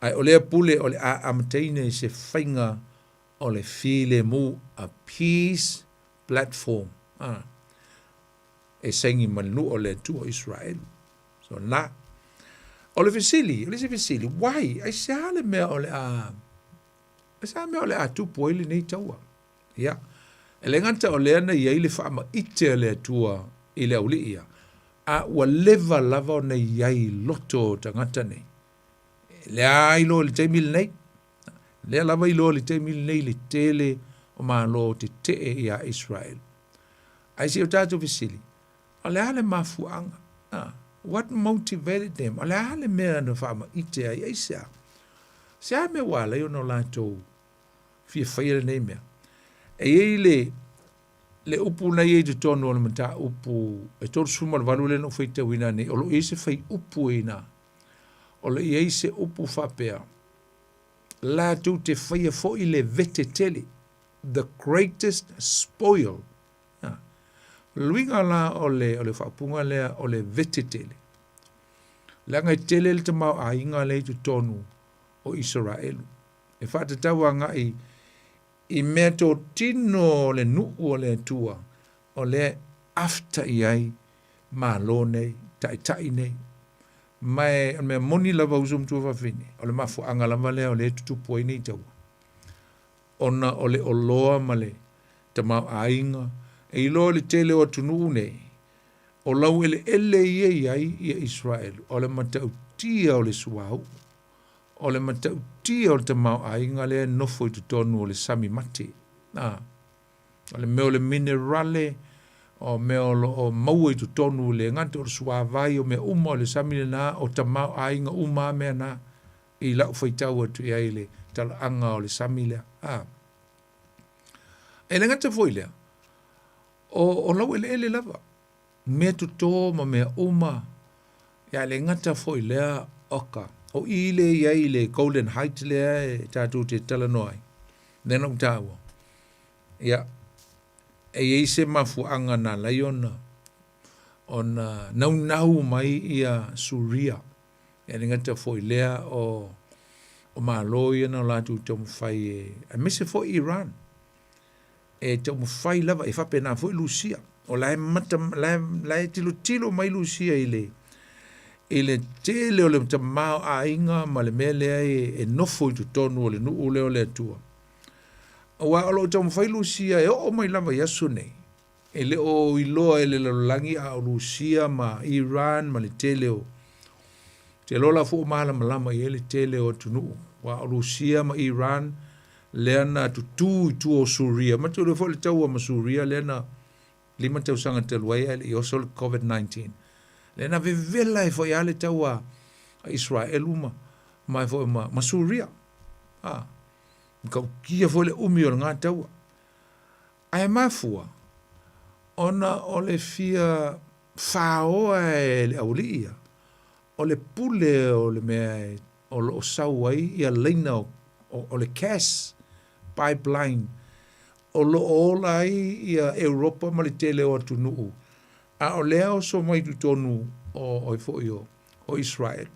Ae o lea pule o le a amataina i se faiga o le filemu, a peace platform, a, e saini ma le nuu o le Atua o Israelu. So na. O le fesili, o le isi fesili, why? Aisea le mea o le a, aisea le mea o le a tupu ai lenei taua? Ia, e le gata o lea na i ai le faamaite a le Atua i le aualii ia, a ua leva lava ona i ai i loto o tagata nei. Lea a iloa i le taimi lenei, lea lava iloa i le taimi lenei le tele o Malo tetee iā Israel. Ae se i o tatou fesili, o le a le mafuaaga? What motivated them? O le a le mea na faamaite ai? Aisea? Se a mea ua ala ai ona o latou fia faia lenei mea? E i ai le le upu na i ai i totonu o le mataupu e 38 lea na ou faitauina nei, o lo o i ai se faiupu i ina. O lo o i ai se upu faapea, latou te faia foi le vete tele, the greatest spoil. O le uiga la o le, o le faaupuga lea o le vete tele, leaga e tele le tamaoaiga lea i totonu o Isaraelu. E faatatau agai i meatotino o le nuu o le Atua, o lea e after i ai Malo nei, taitai nei. Ma e, o le mea moni lava uso matua fafine, o le mafuaaga lava lea o lea e tutupu ai nei taua. Ona o le oloa ma le tamaoaiga, e iloa i le tele o atunuu nei, o laueleele ia i ai ia Israel, o le matautia o le suauu, o le matautia o le tamaoaiga lea e nofo i totonu o le sami mate. A, o le mea o le minerale, o mea o lo o maua i totonu le gata o le suavai, o mea uma o le sami lena, o tamaoaiga uma a mea na, i lau faitau atu i ai i le talaaga o le sami lea. A. E le gata foi lea, o, o laueleele lava, mea toto ma mea uma, ia le gata foi lea, oka, o i le i ai le Golden Height lea e tatou te talanoa ai, lea na ou taua. Ia, e i ai se mafuaaga na ala ai ona, ona naunau mai ia Suria. Ia le gata foi lea o, o Malo ia na o latou taumafai e, aemaise foi Iran, e taumafai lava, e faapena foi Lusia. O la e mata, la e, la e tilotilo mai Lusia i le, i le tele o le tamaoaiga ma le mea lea e, e nofo i totonu o le nuu lea o le Atua. Aua o lo o taumafai Lusia e oo mai lava i aso nei, e le o iloa e le lalolagi a o Lusia ma Iran ma le tele o te iloa la foi ua malamalama i ai le tele o atunuu, aua o Lusia ma Iran lea na tutū i tua o Suria, ma te iloa foi le taua ma Suria lea na 5 tausaga talu ai ae le i oso le COVID-19. Lea na vevela ai foi lava le taua a Israelu ma ma foi ma, ma Suria. A, matautia foi le umi o lena taua. Ae mafua ona o le fia faoa e le aualii ia, o le pule o le mea o lo o sau ai ia laina o, o, o le gas pipeline o lo o ola ai ia Europa ma le tele o atunuu, a o lea oso mai totonu o, o foi o, o Israel.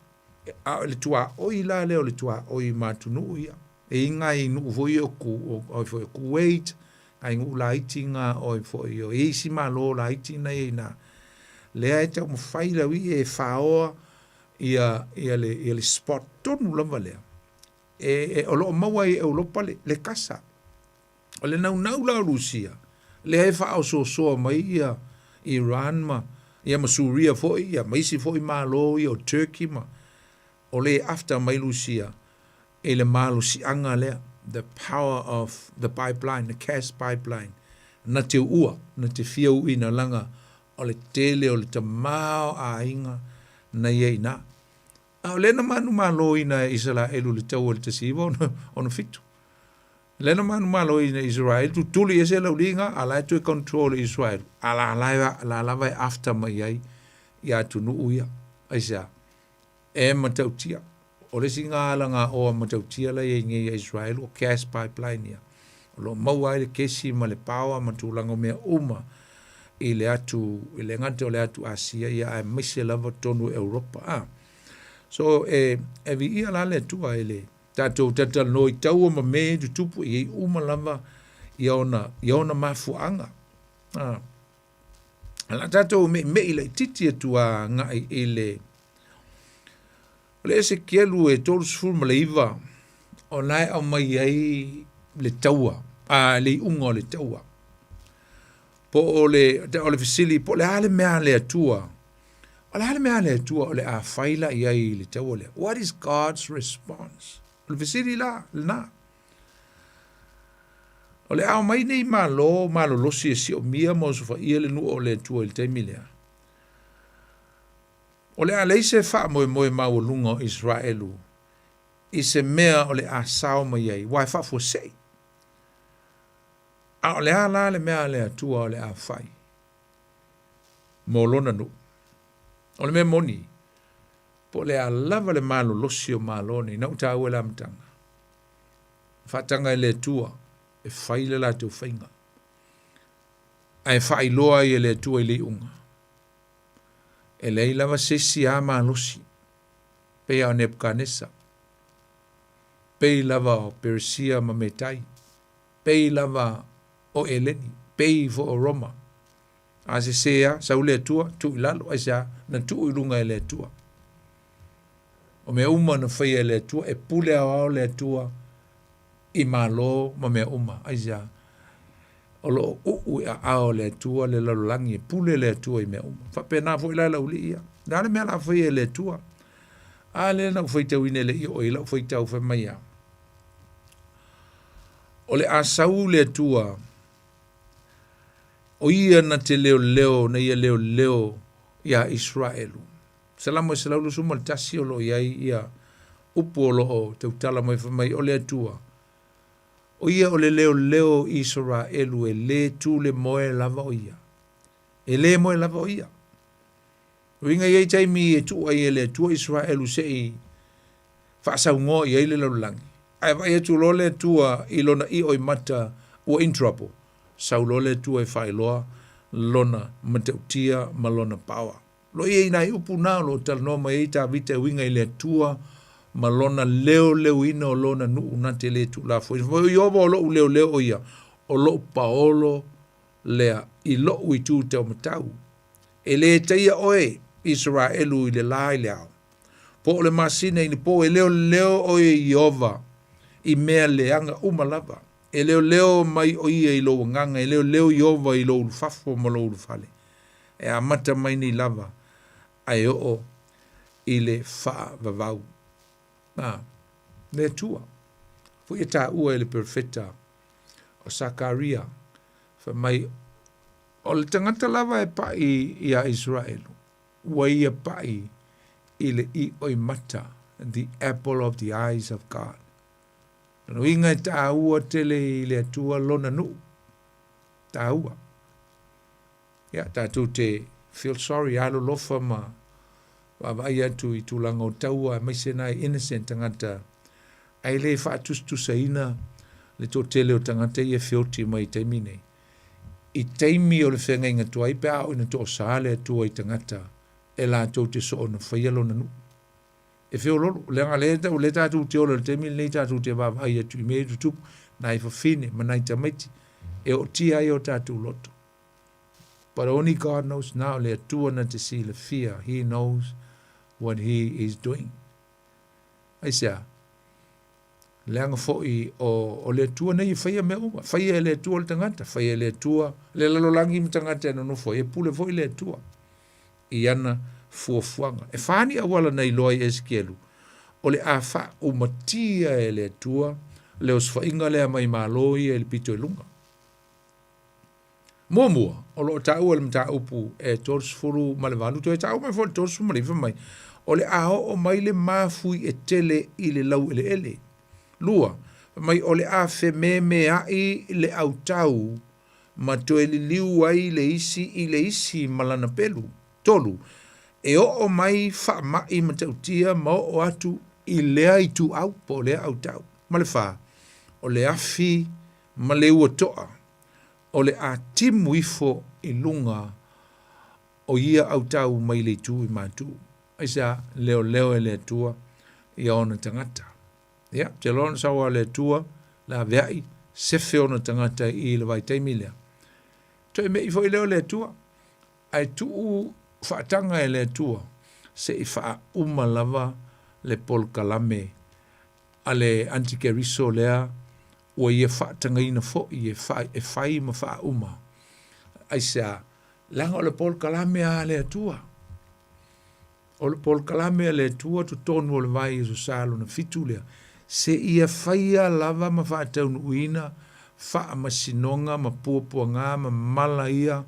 A o le tuaoi la lea o le tuaoi ma atunuu ia. E i ai nai nuu foi ia o, o, o, foi o Kuwait, Nai nuu laiti na oi foi o i isi malo laiti na i ina. Lea e taumafai le auii e faoa ia, ia, le, ia le spot tonu lava lea. E, e, o loo maua ai e Europa le, le kasa. O le naunau la o Lusia, lea e faaosoosoa mai ia Iran ma, ia ma Suria foi, ia ma isi foi malo ia o Turkey ma, o le after mai Lusia i le malosiaga lea, the power of the pipeline, the gas pipeline, na te uua, na te fia uuina laga o le tele o le tamaoaiga na i ai i ina. A o lea na manumaloina e Isaraelu i le taua i le 1967. Lea na manumaloina e Israel, tutuli ese le auliga, a la e toe control e Israel. A la la, la lava e after mai ai ia atunuu ia. Aisea? E matautia. O le isi nga alagaoa matautia la e i ai nei ia Israel, o gas pipeline ia. O lo o maua ai le kesi ma le power ma tulaga o mea uma i le atu, i le gata o le atu Asia, ia aemaise lava totonu o Europa. A. So, e, e viia la le Atua i le tatou talatalanoa i taua ma mea ia e tutupu, e i ai uma lava ia ona, ia ona mafuaaga. A. O le a tatou meʻimeʻi laitiiti atu agai i le O le Esekielu e 39, o la e aumai ai le taua, a le iuga o le taua. Po o le, o le fesili, po o le a le mea a le Atua? O le a le mea a le Atua o le a fai la i ai i le taua lea? What is God's response? O le fesili la, lena. O le a omai nei Malo malolosi e siomia ma osofaia le nuu o le Atua i le taimi lea. O le a leai se faamoemoe maualuga o Iseraelu i se mea o le a sao mai ai, aua e faafuasei. A o le a la le mea a le Atua o le a fai mo lona nuu? O le mea moni, po o le a lava le malolosi o Malo nei, na ou taua i le amataga, faataga e le Atua e fai le latou faiga, ae faailoa ai e le Atua i le iuga. E leai lava se isi a malosi, pei a o Nebukanesa, pei lava o Peresia ma Metai, pei lava o Eleni, pei foi o Roma. A sese a, sau le Atua, tuu i lalo, aisea, na tuu i luga e le Atua. O mea uma na faia e le Atua, e pule aoao le Atua i malo ma mea uma. Aisea? O lo o uu i aao o le Atua le lalolagi, e pule le Atua i mea uma. Faapena foi la le aualii ia. O le a le mea o le a faia e le Atua? A lea na ou faitauina e le i oo i lau faitau fai mai a. O le a sau le Atua, o ia na te leoleo, na ia leoleo iā Iseraelu. Salamo e 121 o lo o i ai ia upu o lo o tautala mai fai mai o le Atua. O ia o le leoleo i Isaraelu e lē tu le moe lava o ia. E lē moe lava o ia. Uiga i ai taimi e tuu ai e le Atua Isaraelu se i faasaugoa i ai le lalolagi. Ae vaai atu loa le Atua i lona ioimata ua in trouble, sau loa le Atua e faailoa lona matautia ma lona power. Lo i ai nai upu na o lo o talanoa mai ai Tavita e uiga i le Atua ma lona leoleoina o lona nuu na te le tuulafoina. Fai mai, O Ieova o loʻu leoleo o ia, o loʻu paolo lea i loʻu itu taumatau. E lē taia oe, Isaraelu, i le lā i le ao, po o le masina i le po, e leoleo oe e Ieova i mea leaga uma lava. E leoleo mai o ia i lou agaga, e leoleo Ieova i lou ulufafo ma lou ulufale. E amata mai nei lava ae oo i le faavavau. A, le Atua, foi e taua e le perofeta o Sakaria, fai mai, o le tagata lava e paʻi iā Iseraelu, ua ia paʻi i le ioimata, the apple of the eyes of God. Lona uiga e taua tele i le Atua lona nuu. Taua. Ia, tatou te feel sorry, alolofa ma vaavaai atu i tulaga o taua aemaise nai innocent tagata ae le faatusatusaina le toatele o tagata ia e feoti mai i taimi nei. I taimi o le feagaiga tuai pe a oo ina toosā le Atua i tagata e latou te soona faia lona nuu. E feololo, leaga lea, lea tatou te ola i le taimi lenei tatou te vaavaai atu i mea ia e tutupu, nai fafine ma nai tamaiti. e ootia ai o tatou loto. But only God knows na o le Atua na te silafia. He knows what he is doing. Aisea? Leaga foi o, o le Atua nei e faia mea uma. Faia e le Atua le tagata, faia e le Atua le lalolagi ma tagata e nonofo ai, e pule foi le Atua i ana fuafuaga. E fa ni auala na iloa ai e Esekielu, o le a faaumatia e le Atua le osofaiga lea mai malo ia i le pito i luga. Muamua, o lo o taua i le mataupu e 38, toe taua mai foi i le 39 mai, o le a oo mai le mafui e tele i le laueleele. Lua, fai mai o le a fememeai le autau ma toe liliu ai le isi i le isi ma lana pelu. Tolu, e oo mai faamai matautia ma oo atu i lea ituau po o lea autau. Ma le fa, o le afi ma le ua toa o le a timu ifo i luga o ia autau mai le itu i matu. Aisea? Leoleo e le Atua ia ona tagata. Ia, te loa ona sau a le Atua, laveai, sefe ona tagata i le vaitaimi lea. Toe mei foi lea o le Atua, ae tuu faataga e le Atua se i faauma lava le polokalame a le antikeriso lea ua ia faatagaina foi e, fa, e fai ma faauma. Aisea? Leaga o le polokalame a le Atua. O le polokalame a le Atua totonu o le vai i Aso Sa lona fitu lea, seia faia lava ma faataunuuina faamasinoga ma puapuaga ma mala ia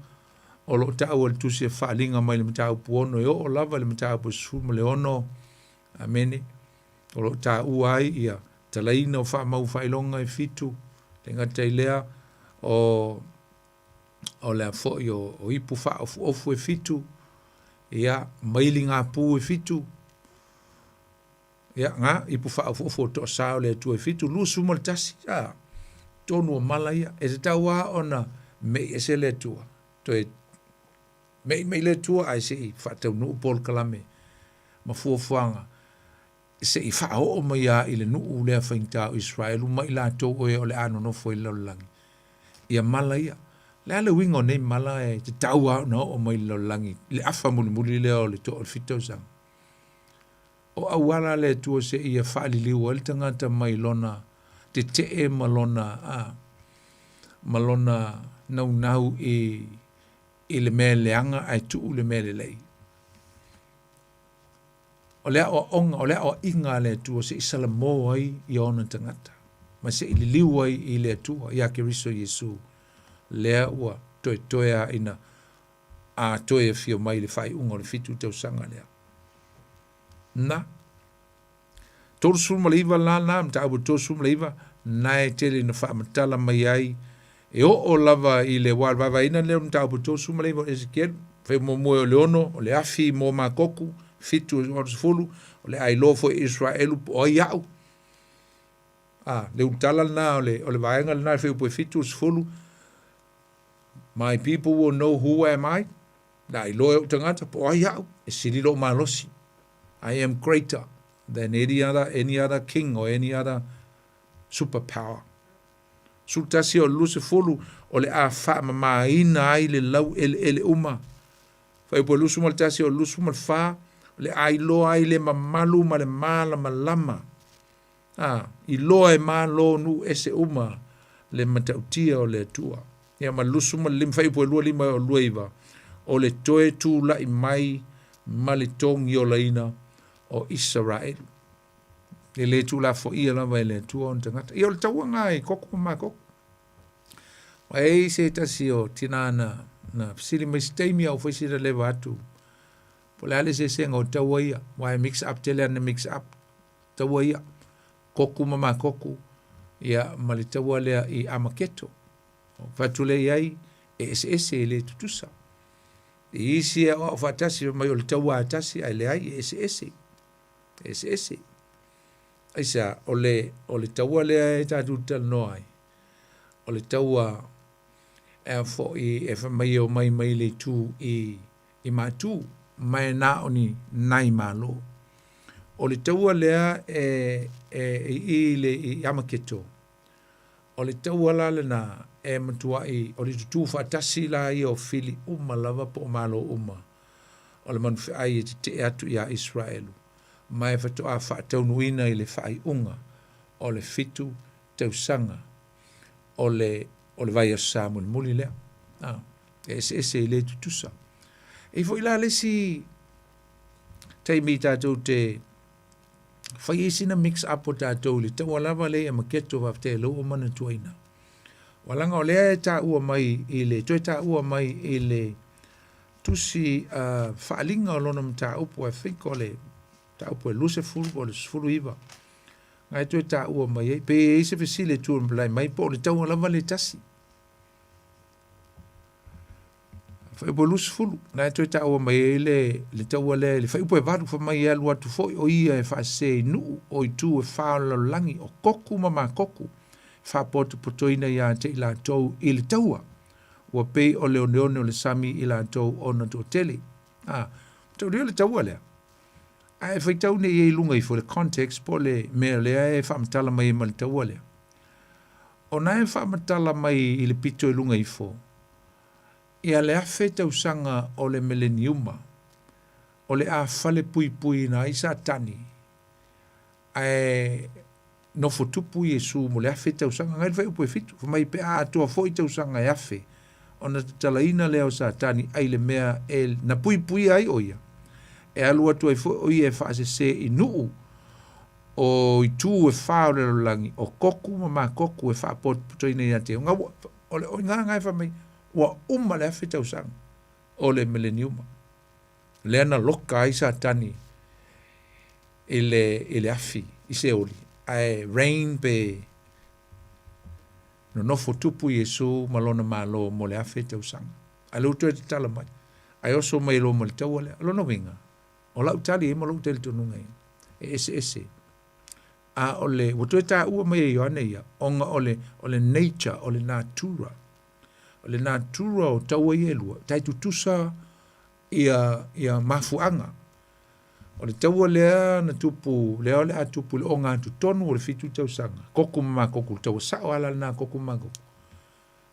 o lo o taua i le tusi a Faaaliga mai le mataupu 6 e oo lava i le mataupu 16, amene, o lo o taua ai ia talaina o faamau faailoga e fitu, le gata i lea o o le a foi o, o ipu faaofuofu e fitu, ia, mailigapu e fitu, ia, nga, ipu faaofuofu o toasā o le Atua e fitu, 21, a, tonu o mala ia, e tatau lava ona mei ese le Atua, toe mei mai le Atua ae se i faataunuu polokalame ma fuafuaga se i faaoo mai lava i le nuu lea faigata o Iseraelu ma i latou o e o le a nonofo i le lalolagi ia mala ia. O le a le uiga o nei mala e tatau lava ona oo mai i le lalolagi i le afa mulimuli lea o le toa o le fitu tausaga? O auala a le Atua seia faaliliu ai le tagata mai lona tetee ma lona, a, ma lona naunau i, i le mea leaga ae tuu le mea lelei. O le aoaoga, o le aoaiga a le Atua se i salamo ai ia ona tagata, ma se i liliu ai i le Atua, iā Keriso Iesu, lea ua toetoe a ina a toe afio mai i le faaiuga o le fitu tausaga lea. Na. 39 la na, mataupu 39, na e tele ina faamatala mai ai e oo lava i le wā vaevaeina lea o mataupu 39 o Esekielu, fai muamua o le ono, o le afi mo Makoku, fitu o le sefulu, o le a iloa foi e Israelu po o ai au. A, le ulutala lena o le, o le vaega lena e fuaiupu e fitu o le sefulu, My people will know who am I. Le a iloa e ou tagata po o ai au, e sili lou malosi. I am greater than any other, any other king or any other superpower. 11 o le 20, o le a faamamaina ai le laueleele uma. Fuaiupu e 21 o le 24, o le a iloa ai le mamalu ma le malamalama. A, iloa e malo nuu ese uma le matautia o le Atua. Ia ma le 25 fuaiupu e 25 e o 29, o le toe tulai mai ma le togiolaina o Isaraelu. E le tuulafoia lava e le Atua ona tagata. Ia o le taua lena i Koko ma Makoko. Ua i ai se tasi o tina na, na fesili mai se taimi a ua fai sina leva atu. Po o le a le eseesega o taua ia. Aua e mix up tele ana mix up taua ia. Koku ma Makoku, ia ma le taua lea i Amaketo. O fai atu lea i ai, e eseese e le tutusa. I isi e aoao faatasi fai mai o le taua a tasi ae leai e eseese. E eseese. Aisea, o le, o le taua lea e tatou te talanoa ai, o le taua e foi e fai mai e omai mai le itu i, i Matu, ma e na o ni nai malo. O le taua lea e, e, i, i le i Amaketo, o le taua la lena e matuai o le tutū faatasi la ia o fili uma lava po o Malo uma o le manufeai e tetee atu iā Iseraelu, ma e faatoa faataunuuina i le faaiuga o le fitu tausaga o le o le vaiaso Sa mulimuli lea. A, e eseese e le tutusa. E i ai foi la le isi taimi tatou te fai ai sina mix up o tatou i le taua lava lea i Amaketo faafetai o lea ua ou manatuaina. Aua leaga o lea e taua mai i le toe taua mai i le tusi uh, faaaliga o lona mataupu, I think o le mataupu e 20 po o le 19, na e toe taua mai ai, pe i ai se fesili e tulai mai po o le taua lava le tasi. Fuaiupu e 20, na e toe taua mai ai le, le taua lea i le fuaiupu e 8, fai mai e alu atu foi o ia e faasese i nuu o itu e whā o le lalolagi, o Koku ma Makoku, faapotopotoina iā te i latou i le taua. Ua pei o le oneone o le sami i latou ona toatele. A, taulia le taua lea. A e faitau nei i ai i luga ifo i le context po o le mea lea e faamatala mai ai ma le taua lea. Ona e faamatala mai i le pito i luga ifo, ia le afe tausaga o le meleniuma, o le a falepuipuiina ai Satani, ae nofo tupu Iesu mo le afe tausaga. Ngai le fuaiupu e fitu, fai mai pe a atoa foi tausaga e afe, ona tatalaina lea o Satani ai le mea e na puipuia ai o ia, e alu atu ai foi o ia e faasese i nuu o itu e whā o le lalolagi, o Koku ma Makoku e faapotopotoina ia te Nga ua, o le o ngā ngai whamai, ua uma le afe tausaga o le mileniuma. Lea na loka ai Satani i le, i le afi, i Seoli, ae reign pe nonofo tupu Iesu ma lona malo mo le afe tausaga. Ae lea ua toe tatala mai, ae oso mai loa ma le taua lea. O lona uiga, o lau tali ai ma lou talitonuga ia, e eseese. A o le, ua toe taua mai e Ioane ia, ona o le, o le nature, o le natura. O le natura o taua ia e lua, tai tutusa ia, ia mafuaaga. O le taua lea na tupu, lea o le a tupu i le ogatotonu o le fitu tausaga, Koku ma Makoku, le taua sao lava la lena a Koku ma Makoku,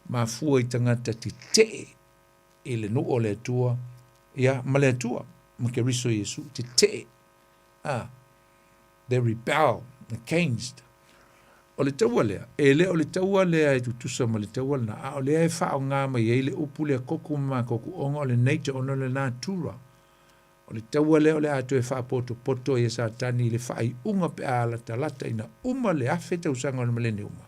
mafua i tagata tetee i le nuu o le Atua, ia, ma le Atua, ma Keriso Iesu, tetee. Ah, they rebel against. O le taua lea, e le o le taua lea e tutusa ma le taua lena, a o lea e faaaoga mai ai le upu lea Koku ma Makoku, ona o le nature, ona o le natura. O le taua lea o le a toe faapotopoto ai e Satani i le faaiuga pe a latalata ina uma le afe tausaga o le mileniuma.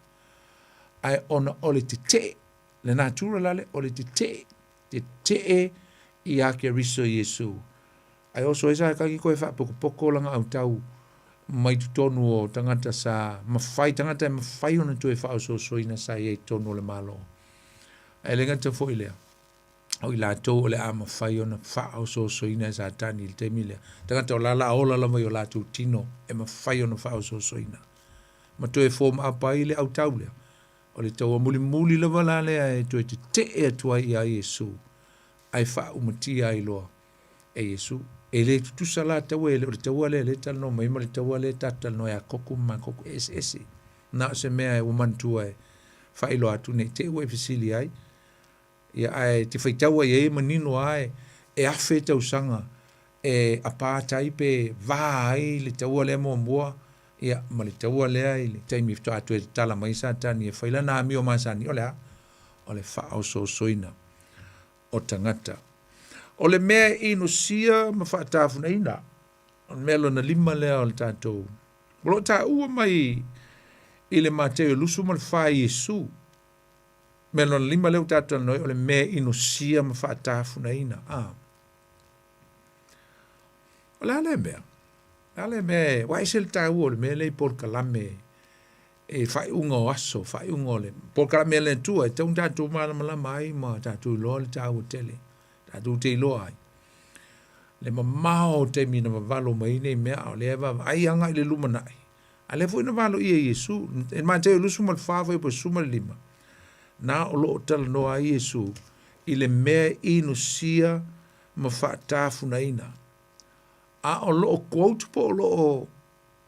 Ae ona o le tetee, le natura la lea, o le tetee, tetee iā Keriso Iesu. Ae oso ai Satani toe faapokopoko lana autau mai totonu o tagata sa mafai, tagata e mafai ona toe faaosoosoina sa i ai i totonu o le Malo. Ae le gata foi i lea, o i latou o le a mafai ona faaosoosoina e Satani i le taimi lea. Tagata o la la ola lava i o latou tino e mafai ona faaosoosoina. Ma toe form up ai le autau lea. O le taua mulimuli lava la lea e toe tetee atu ai iā Iesu, ae faaumatia ai loa e Iesu. E le tutusa la taua, e le o le taua lea lea e talanoa mai ma le taua lea tatou talanoa ia Koku ma Makoku, e eseese. Na o se mea ua manatua e faailoa atu ne i te i ua e fesili ai. Ia ae te faitau ai i ai e manino lava e, e afe tausaga e apartheid pe va ai le taua lea muamua, ia, ma le taua lea i le taimi faatoa toe tatala mai Satani e fai lana amio masani, o le a? O le faaosoosoina o tagata. O le mea e inosia ma faatafunaina, o le mea lona lima lea o le tatou, o lo o taua mai i le Mateo 24 e Iesu, Mea lona lima lea ua tatou talanoa ai, o le mea e inosia ma faatafunaina. A. O le a lea mea? O le a lea mea e, ua ese le taua o le mea lea i polokalame e faaiuga o aso, faaiuga o le polokalame a le Atua e tatau ona tatou malamalama ai ma tatou iloa le taua tele, tatou te iloa ai le mamao o taimi na vavalo mai ai nei mea, a o lea e vaavaai agai i le lumanai. A lea foi na valoia e Iesu, e Mateo 24 fuaiupu 15, na o lo o talanoa ai Iesu i le mea inosia ma faatafunaina. A o lo o quote po o lo o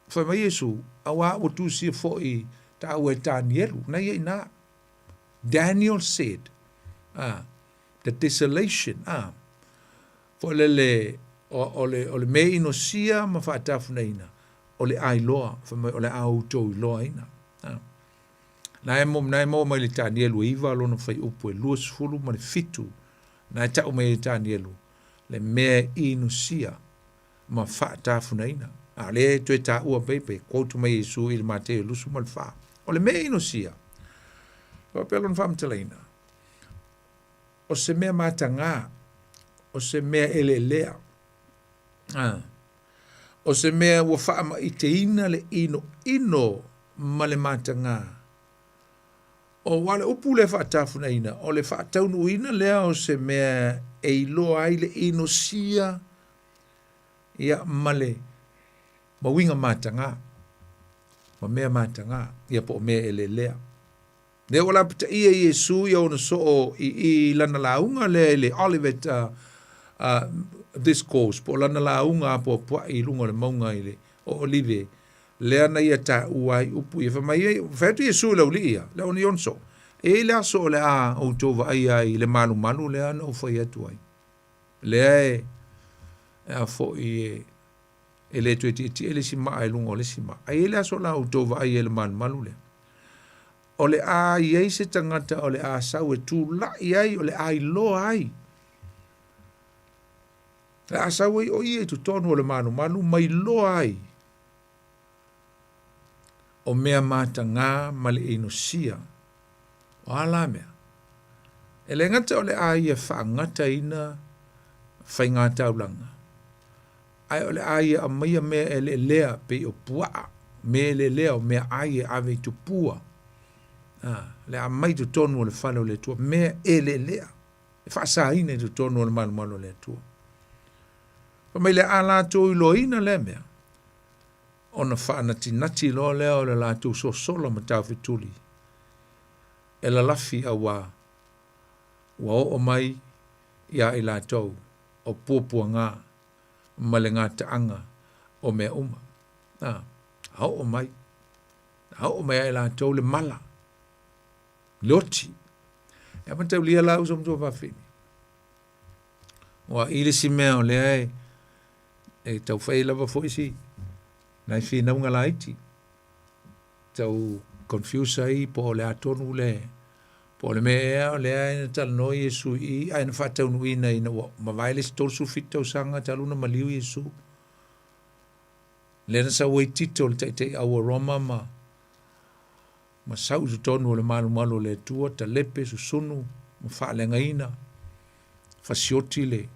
fai mai Iesu, auā ua tusia foi taua e Tanielu, na ia i ina. Daniel said, ah, the desolation, ah, foi lele, o, o, le, o le mea inosia ma faatafunaina, o le a iloa, fai mai o le a outou iloaina. Ah. Na e mo, na e maua mai le Tanielu e iva lona fuaiupu e 27, na e tau mai e Tanielu, le mea inosia ma faatafunaina. A o lea e toe taua pei pe quote mai Iesu i le Mateo 24. O le mea inosia, faapea lona faamatalaina, o se mea matagā, o se mea eleelea, a, o se mea ua faamaiteina le inoino ma le matagā. O aua o le upu lea faatafunaina, o le faataunuuina lea o se mea e iloa ai le inosia ia ma le ma uiga matagā, ma mea matagā, ia po o mea eleelea. Lea ua lapataia Iesu ia ona soo i i lana lauga lea i le Olivet uh, uh, Discourse, po o lana lauga apoapoai i luga o le mauga i le o Olive, lea na ia taua ai upu ia. Fai mai ai, fai atu Iesu i le aualii ia, le ona soo, e i ai le aso o le a outou vaaia ai i le malumalu lea na ou fai atu ai. Lea e, e a foi e, e le toe tietie le isi maa i luga o le isi maa. Ae i ai le aso o le a outou vaaia i le malumalu lea. O le a i ai se tagata o le a sau e tulai ai, o le a iloa ai. O le a sau ai o ia i totonu o le malumalu ma iloa ai o mea matagā ma le inosia. O a la mea? E le gata o le a ia faagataina faiga taulaga, ae o le a ia aumaia mea eleelea pei o puaa, mea eleelea o meaai e ave i tupua, a, le a aumai i totonu o le fale o le Atua, mea eleelea e faasaina i totonu o le malumalu o le Atua. Fai mai le a latou iloaina lea mea, ona faanatinati loa lea o le latou sosola ma taufetuli e lalafi auā ua oo mai iā i latou o puapuagā ma le gataaga o mea uma. A, a oo mai, a oo mai ia i latou le mala, le oti. E a mataulia la uso matua fafine. Ua i le isi mea o lea e, e tau fai lava foi si nai finauga laiti. Tau confuse ai po o le a tonu le po o le mea ea o lea na talanoa Iesu i i ae na faataunuuina ina ua mavae le isi 37 tausaga talu ona maliu Iesu. Lea na sau ai Tito le taitaiau o Roma ma ma sau i totonu o le malumalu o le Atua, talepe, susunu ma faaleagaina, fasioti le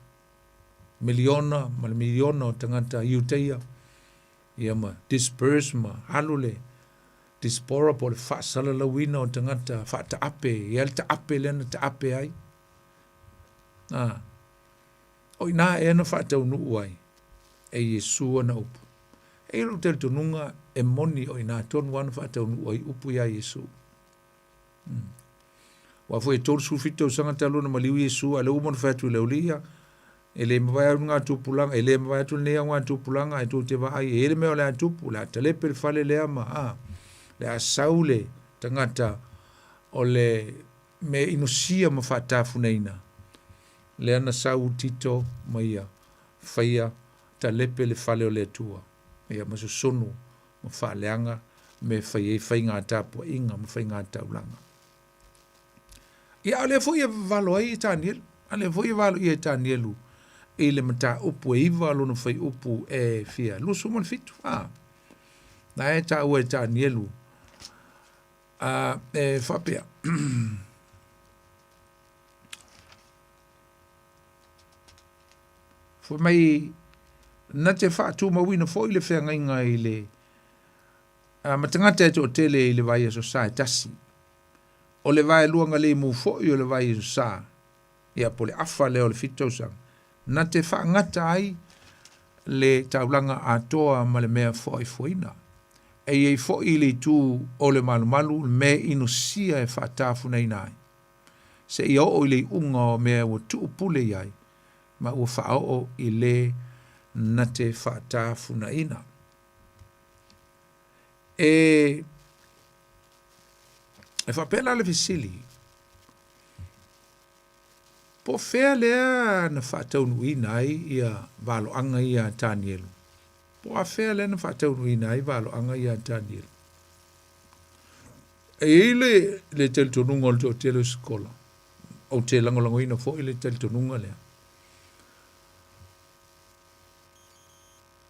miliona ma le miliona o tagata Iutaia, ia ma disperse ma alu le diaspora po o le faasalalauina o tagata faataape, ia le taape lea na taape ai. A, o i ina ea na faataunuu ai e Iesu ana upu. E i ai lou talitonuga e moni o i ina tonu lava na faataunuu ai upu ia Iesu. Hmm. Aua foi e 37 tausaga talu ona maliu Iesu, a o lea ua uma ona fai atu i le aualii ia, e le mavae atu ngā tupulaga, e le mavae atu lenei au ngā tupulaga, ae tou te vaai, e i ai le mea o le a tupu, o le a talepe le fale lea ma, a, le a sau le tagata o le mea inosia ma faatafunaina, lea na sau Tito ma ia faia talepe le fale o le Atua, ia ma susunu ma faaleaga mea e fai ai faiga tapuaiga ma faiga taulaga. Ia, a o lea foi e vavalo ai e Tanielu, a lea foi e valoia e Tanielu i le mataupu e iva lona fuaiupu e fia 27, a, na e taua e Tanielu, a, e faapea, Fai mai, na te faatumauina foi le feagaiga i le a, ma tagata e toatele i le vaiaso sa e tasi. O le vaeluaga limu foi o le vaiaso sa, ia po o le afa lea o le fitu tausaga, na te faagata ai le taulaga atoa ma le mea foaifoaina. E i ai foi i le itu o le malumalu le mea inosia e faatafunaina ai, seia oo i le iuga o mea ua tuu pule i ai, ma ua faaoo i le na te faatafunaina. E, e faapea la le fesili, Po o fea lea na faataunuuina ai ia valoaga ia a Tanielu? Po o afea lea na faataunuuina ai valoaga ia a Tanielu? E i ai le, le talitonuga o le toatele o sikola, ou te lagolagoina foi le talitonuga lea.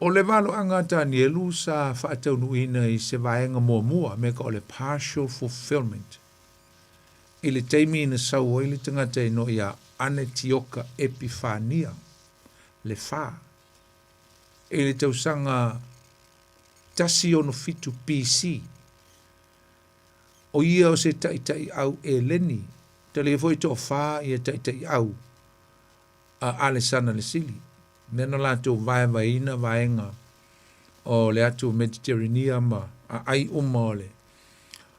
O le valoaga a Tanielu sa faataunuuina i se vaega muamua, mea ka o le partial fulfillment, i le taimi na sau ai le tagata e igoa ia Anetioka Epifania, le Fa, i le tausaga 167 BC. O ia o se taitaiau Eleni, talia foi e toafa ia taitaiau a Alesana le Sili, mea na latou vaevaeina vaega o le atu Mediterenia ma aai uma o le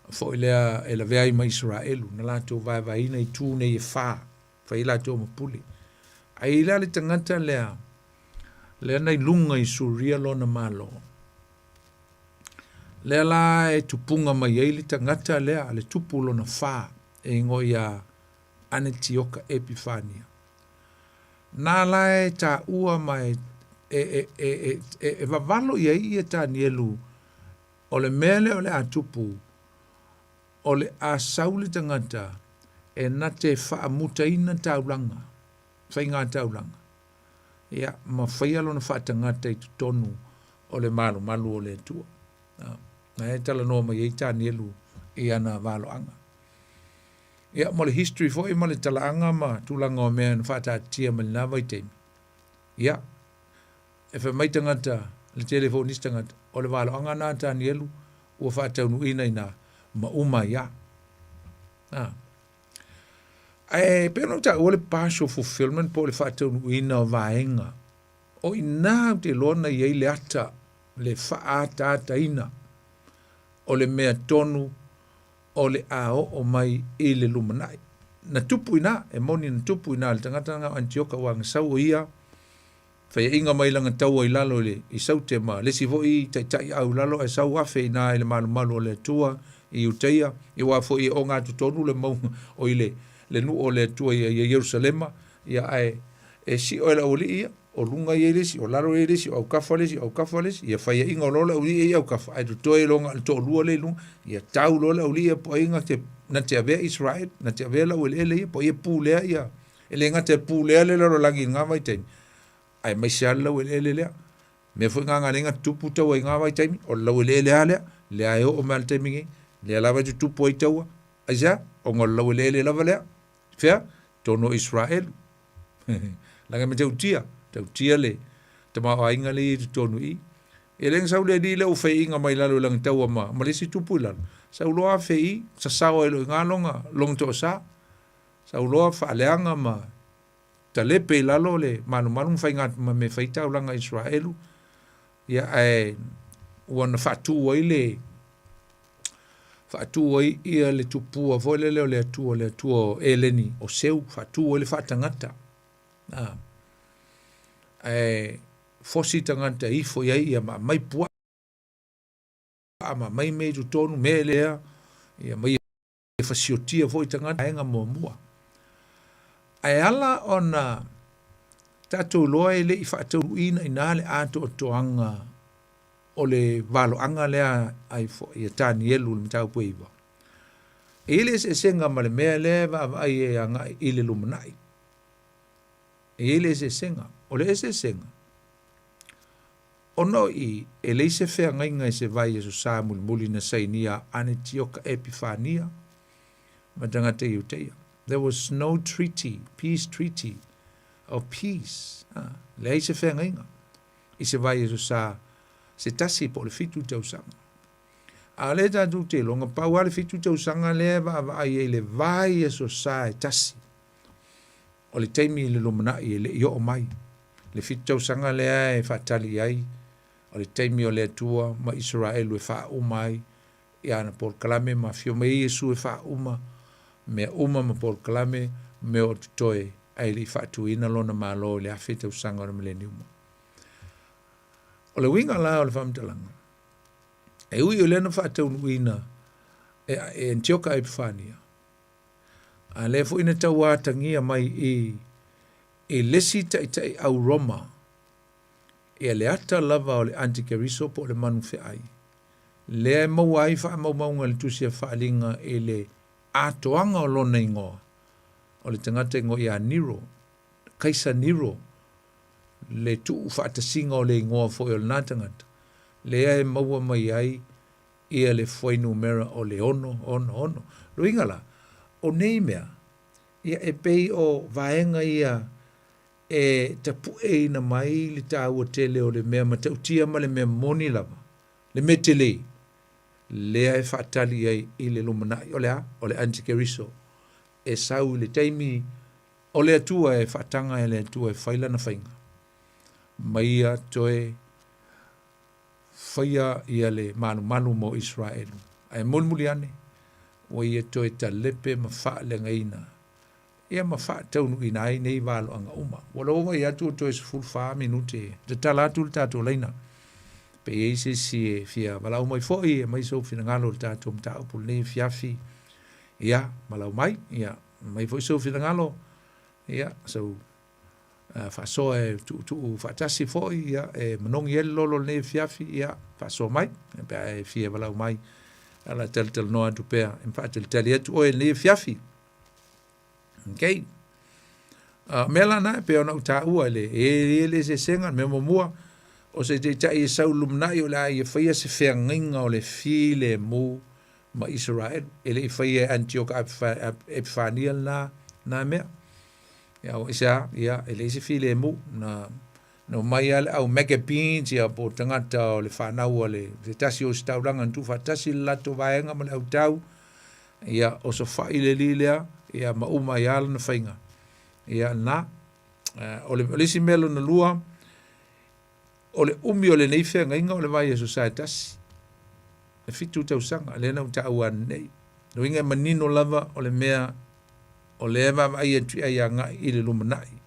foi lea e lavea ai ma Isaraelu, na latou vaevaeina itu nei e fa, fai ai latou ma pule. Ae i la le tagata lea, lea na i luga i Suria lona malo, lea la e tupuga mai ai le tagata lea, le tupu lona fa, e igoa ia Anetioka Epifania. Na la e taua ma e, e, e, e, e, e, e vavalo i ai ia Tanielu, o le mea lea o le a tupu, o le a sau le tagata e na te faamutaina taulaga, faiga taulaga, ia, ma faia lona faatagata i totonu o le malumalu o le Atua. Na e talanoa mai ai Tanielu i ana valoaga. Ia, mo le history foi ma le talaaga ma tulaga o mea na faataatitia mai lena vaitaimi. Ia, e fai mai tagata, le tele foi o nisi tagata, o le valoaga lena a Tanielu ua faataunuuina i ina ma uma ai lava. Ah. Ae pei ona ou taua le partial fulfillment po o le faataunuuina o vaega, o i ina ou te iloa na i ai le ata, le faaataataina o le mea tonu o le a oo mai i le lumanai. Na tupu i ina, e moni na tupu i ina le tagata lena o Anitioka aua na sau o ia faiaina mai lana taua i lalo i le i Saute ma le isi foi taitai au i lalo ae sau afe i ina i le malumalu o le Atua i Iutaia, aua foi e ogatotonu le mauga o i le le nuu o le Atua ia Ierusalema, ia ae e sio e le aualii ia, o luga i ai le isi, o lalo i ai le isi, o aukafa le isi, o aukafa le isi, ia faiaina loa le aualii ia i aukafa, ae totoe loa na o le toalua lea i luga, ia tau loa le aualii ia po o ai na te, na te avea Israel, na te avea laueleele ia, po o ai e pulea ia, e le gata e pulea le lalolagi i lena vaitaimi, aemaise lava le laueleele lea. Mea foi na na ala ai ona tutupu taua i na vaitaimi, o le laueleele lava lea, lea e oo mai lava i le taimi nei, lea lava e tutupu ai taua. Aisea? Ona o le laueleele lava lea. Fea? Totonu o Israelu. Leaga e matautia, tautia le tamaoaiga lea i totonu i i. E le na sau le alii lea ua faiaina mai lalo i lana taua ma, ma le isi tupu i lalo. Sau loa afe i, sasao ai loa i ina lona, lona toasa. Sau loa faaleaga ma talepe i lalo le malumalu ma faiga ma mea fai taulaga Israelu. Ia ae ua na faatu ai le faatu ai ia le tupua foi lele o le Atua, le Atua o Eleni o Seu, faatu ai le faatagata. A. Ae fosi tagata ifo i ai ia ma aumai puaa ma aumai mea i totonu, mea lea, ia ma ia fasiotia foi tagata vaega muamua. Ae ala ona tatou iloa e le i faataunuuina i ina le atoatoaga o le valoaga lea a ia Tanielu i le mataupu e 9. E i ai le eseesega ma le mea lea e vaavaai e agai i le lumanai. E i ai le eseesega. O le eseesega, ona o i, e leai se feagaiga i se vai Aso Sa mulimuli na sainia a Anetioka Epifania ma tagata Iutaia. There was no treaty, peace treaty of peace. Ha, leai se feagaiga i se vai Aso Sa se tasi po o le fitu tausaga. A o lea tatou te iloa, na pau lava le fitu tausaga lea e vaavaai ai i le vai Aso Sa e tasi. O le taimi i le lumanai e le i oo mai. Le fitu tausaga lea e faatali i ai, o le taimi o le Atua ma Isaraelu e faauma ai i ana polokalame ma afio mai ai Iesu e faauma mea uma ma polokalame mea o totoe ae le i faatuina lona Malo i le afe tausaga o le mileniuma. O le uiga la o le faamatalaga, e ui o lea na faataunuuina e, e Antioka Epifania, a lea foi na tauatagia mai i I le isi taitai au Roma, ia le ata lava o le antikeriso po o le manu feai, lea e maua ai faamaumauga i le Tusi a Faaaliga i le atoaga o lona igoa, o le tagata igoa ia Nero, Kaisa Nero, le tuufaatasiga o le igoa foi o lena tagata, lea e maua mai ai ia le fuainumera o le 666. Lona uiga la, o nei mea, ia e pei o vaega ia e tapueina mai le taua tele o le mea matautia ma le mea moni lava, le mea tele, lea e faatali ai i le lumanai. O le a? O le antikeriso e sau i le taimi o le Atua e faataga e le Atua e fai lana faiga, ma ia toe faia ia le malumalu mo Iseraelu. Ae mulimuli ane, ua ia toe talepe ma faaleagaina ia ma faataunuuina ai nei valoaga uma. Ua lou vaai atu ua toe 14 minute e tatala atu le tatou laina. Pe i ai se isi e fia valaau mai foi e aumai sou finagalo i le tatou mataupu i lenei afiafi, ia, valaau mai, ia, aumai foi sou finagalo, ia, sou faasoa e tuutuu faatasi foi, ia, e manogi ai le lolo i lenei afiafi, ia, faasoa mai, pe a e fia valaau mai, o le a talatalanoa atu pea, e faatalitali atu oe i lenei afiafi. Okay. Mea la na, pei ona ou taua le e i le eseesega, le mea muamua, o se taitai e sau i le lumanai o le a ia faia se feagaiga o le filemu ma Isaraelu. E le i faia e Antioka Epifania lena na mea. Ia, o aisea, ia, e leai se filemu. Na, na omai lava le au Maccabeans, ia, po o tagata o le fanau a le, se tasi o ositaulaga na tuufaatasi le latou vaega ma le autau, ia, osofai le alii lea, ia, ma uma ai lava lana faiga. Ia, lena. O le, o le isi mea lona lua, o le umi o lenei feagaiga o le vaiaso sa e tasi, e fitu tausaga, lea na ou taua ananei. Lona uiga e manino lava o le mea o lea e vaavaai atu i ai agai i le lumanai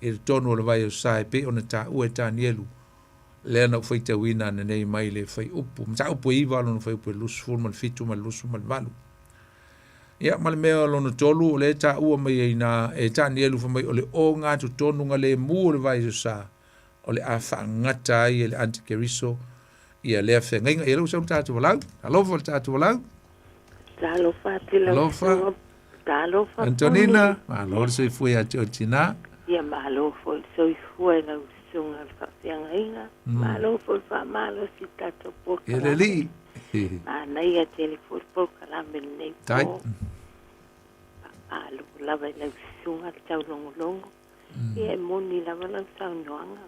i totonu o le vaiaso sa e pei ona taua e Tanielu, lea na ou faitauina ananei mai le fuaiupu, mataupu e 9 lona fuaiupu e 27 ma le 28. Ia, ma le mea lona tolu, o lea e taua mai ai i ina e Tanielu fai mai o le ogatotonugalemu o le vaiaso sa, o le a faagata ai e le antikeriso ia lea feagaiga. Ia lea ua sau le tatou valaau. Talofa le tatou valaau. Talofa atu i lau Talofa. susuga. Talofa Antonina, Puni. malo le soifua ia te oe tina. Ia malo foi le soifua i lau susuga i le faafeagaiga. Malo foi le faamalosi i le tatou Ia le polokalame. alii. Manaia tele foi le polokalame i lenei Tai. po. Faamalo lava i lau susuga le taulogologo. Ia e moni lava lau saunoaga.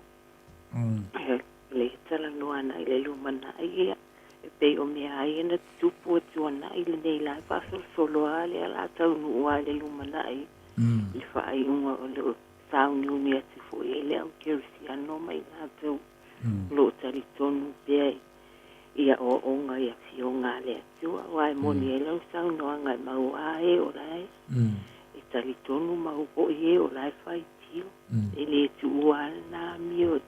Le talanoa i le lumanai ia e pei o mea ai na tutupu e tuanai lenei la e faasolosolo lava lea o le a taunuu lava i le lumanai i le faaiuga o lo o sauniuni atu foi ai le au kerisiano ma i latou o lo o talitonu pea i aoaoga i afioga a le Atua. Aua e moni ai lau saunoaga e mau lava e o la e e talitonu mau foi e o la e faitio. E le tuua lava lena amio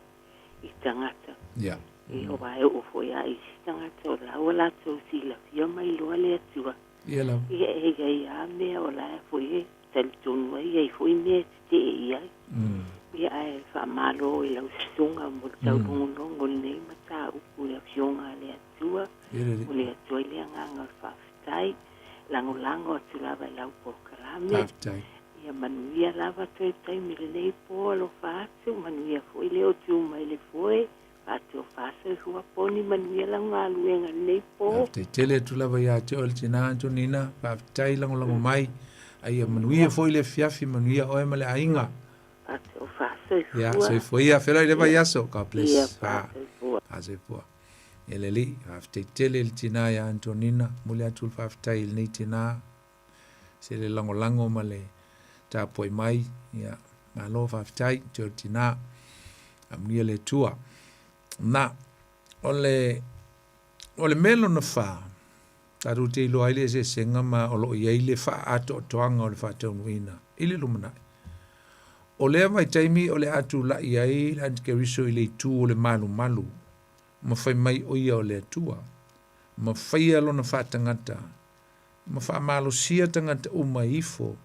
i tagata. E aua e oo foi lava i isi tagata o la ua latou silafia ma iloa le Atua. Ia lava. Ia e i ai lava mea o la e foi e talitonu ai, e i ai foi mea e tetee i ai. Ia ae faamalo i lau susuga mo le taulogologo i lenei mataupu i le Afioga a le Atua. Ia le O le Atua i le agaga o le faafetai. Lagolago atu lava i lau polokalame. Faafetai. Ia manuia lava toe taimi lenei po alofa atu, manuia foi le otu mai le foe, faatofa soifua poni, manuia lau galuega lenei po. Faafetai tele atu lava ia te oe le tina Antonina, faafetai lagolago mai. A ia manuia foi le afiafi, manuia oe ma le aiga. Faatofa Ia, soifua. soifua ia, feiloai i le vaiaso. God Ia, bless. faasoifua. Faasoifua. Ia le alii, faafetai tele i le tina ia Antonina, momoli atu le faafetai i lenei tina, se le lagolago ma le tapuai mai, ia, malo faafetai te oe le tina, amuia le Atua. Na, o le, o le mea lona fa, tatou te iloa ai le eseesega ma o lo o i ai le faaatoatoaga o le faataunuuina i le lumanai. O lea vaitaimi o le a tulai ai le antikeriso i le itu o le malumalu ma fai mai o ia o le Atua, ma faia lona faatagata, ma faamalosia tagata uma e ifo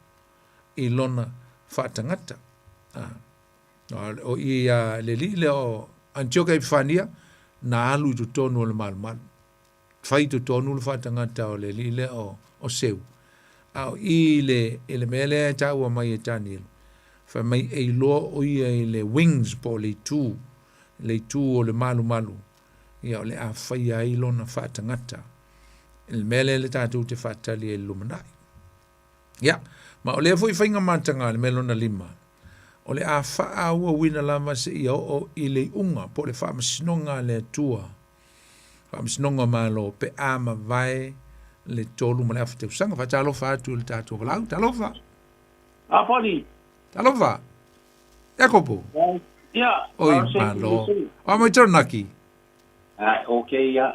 i lona faatagata. O i a le alii lea o Antioka Epifania na alu i totonu o le malumalu. Fai i totonu le faatagata o le alii lea o, o Seu. A o i i le, i le mea lea e taua mai e Tanielu, fai mai e iloa o ia i le wings po o le itu, le itu o le malumalu, ia o le a faia ai lona faatagata. I le mea lea le tatou te faatali ai i le lumanai. Ia, ma o lea foi faiga mataga le mea lona lima, o le a faaauauina lava seia oo i le iuga po o le faamasinoga a le Atua, faamasinoga o Malo, pe a mavae le 3.5 tausaga. Faatalofa atu i le tatou valaau. Talofa! A Poli! Talofa! Iakopo! Ia, Oi, malo. O a mai Taranaki? Ai, ok, ia.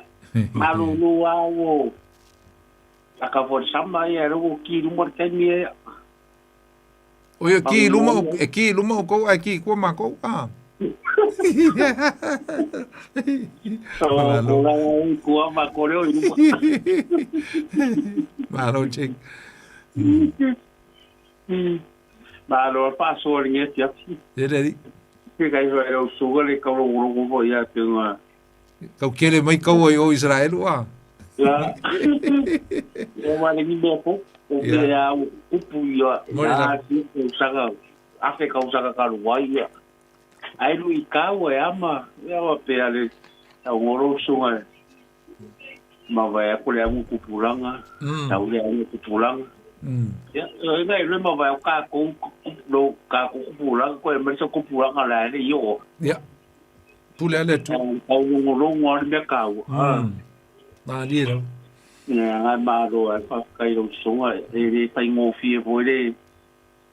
Malulu a o Aka for sama ia ro ki luma le taimi ia. O ia ki luma e ki luma o kou ai ki kua ma kou a. Malo. Kua ma ko leo i luma. Malo check. Malo pa so le nge tia. Le le. Ke kai ho e o suga le ka ro ro ko ia te nga. Kau kele mai kau ai o Israel ua. Ia. O wale ni mea po. O mea a upu ia. Ia si ko saka afe kau saka ka ruai ia. Ai lu i kau e ama. Ia wa pe ale tau ngoro sunga. Ma vai a kule amu kupulanga. Tau le amu kupulanga. Ia, ngai le ma vai o ka ko lo ka ko kupulanga ko e marisa kupulanga la le yo. Ia. Pule ale tu. Au longolongo ale mea kau. Nā lie rau. Ia, ngai māro ai whakakai rau songa. E re whai ngōwhie po le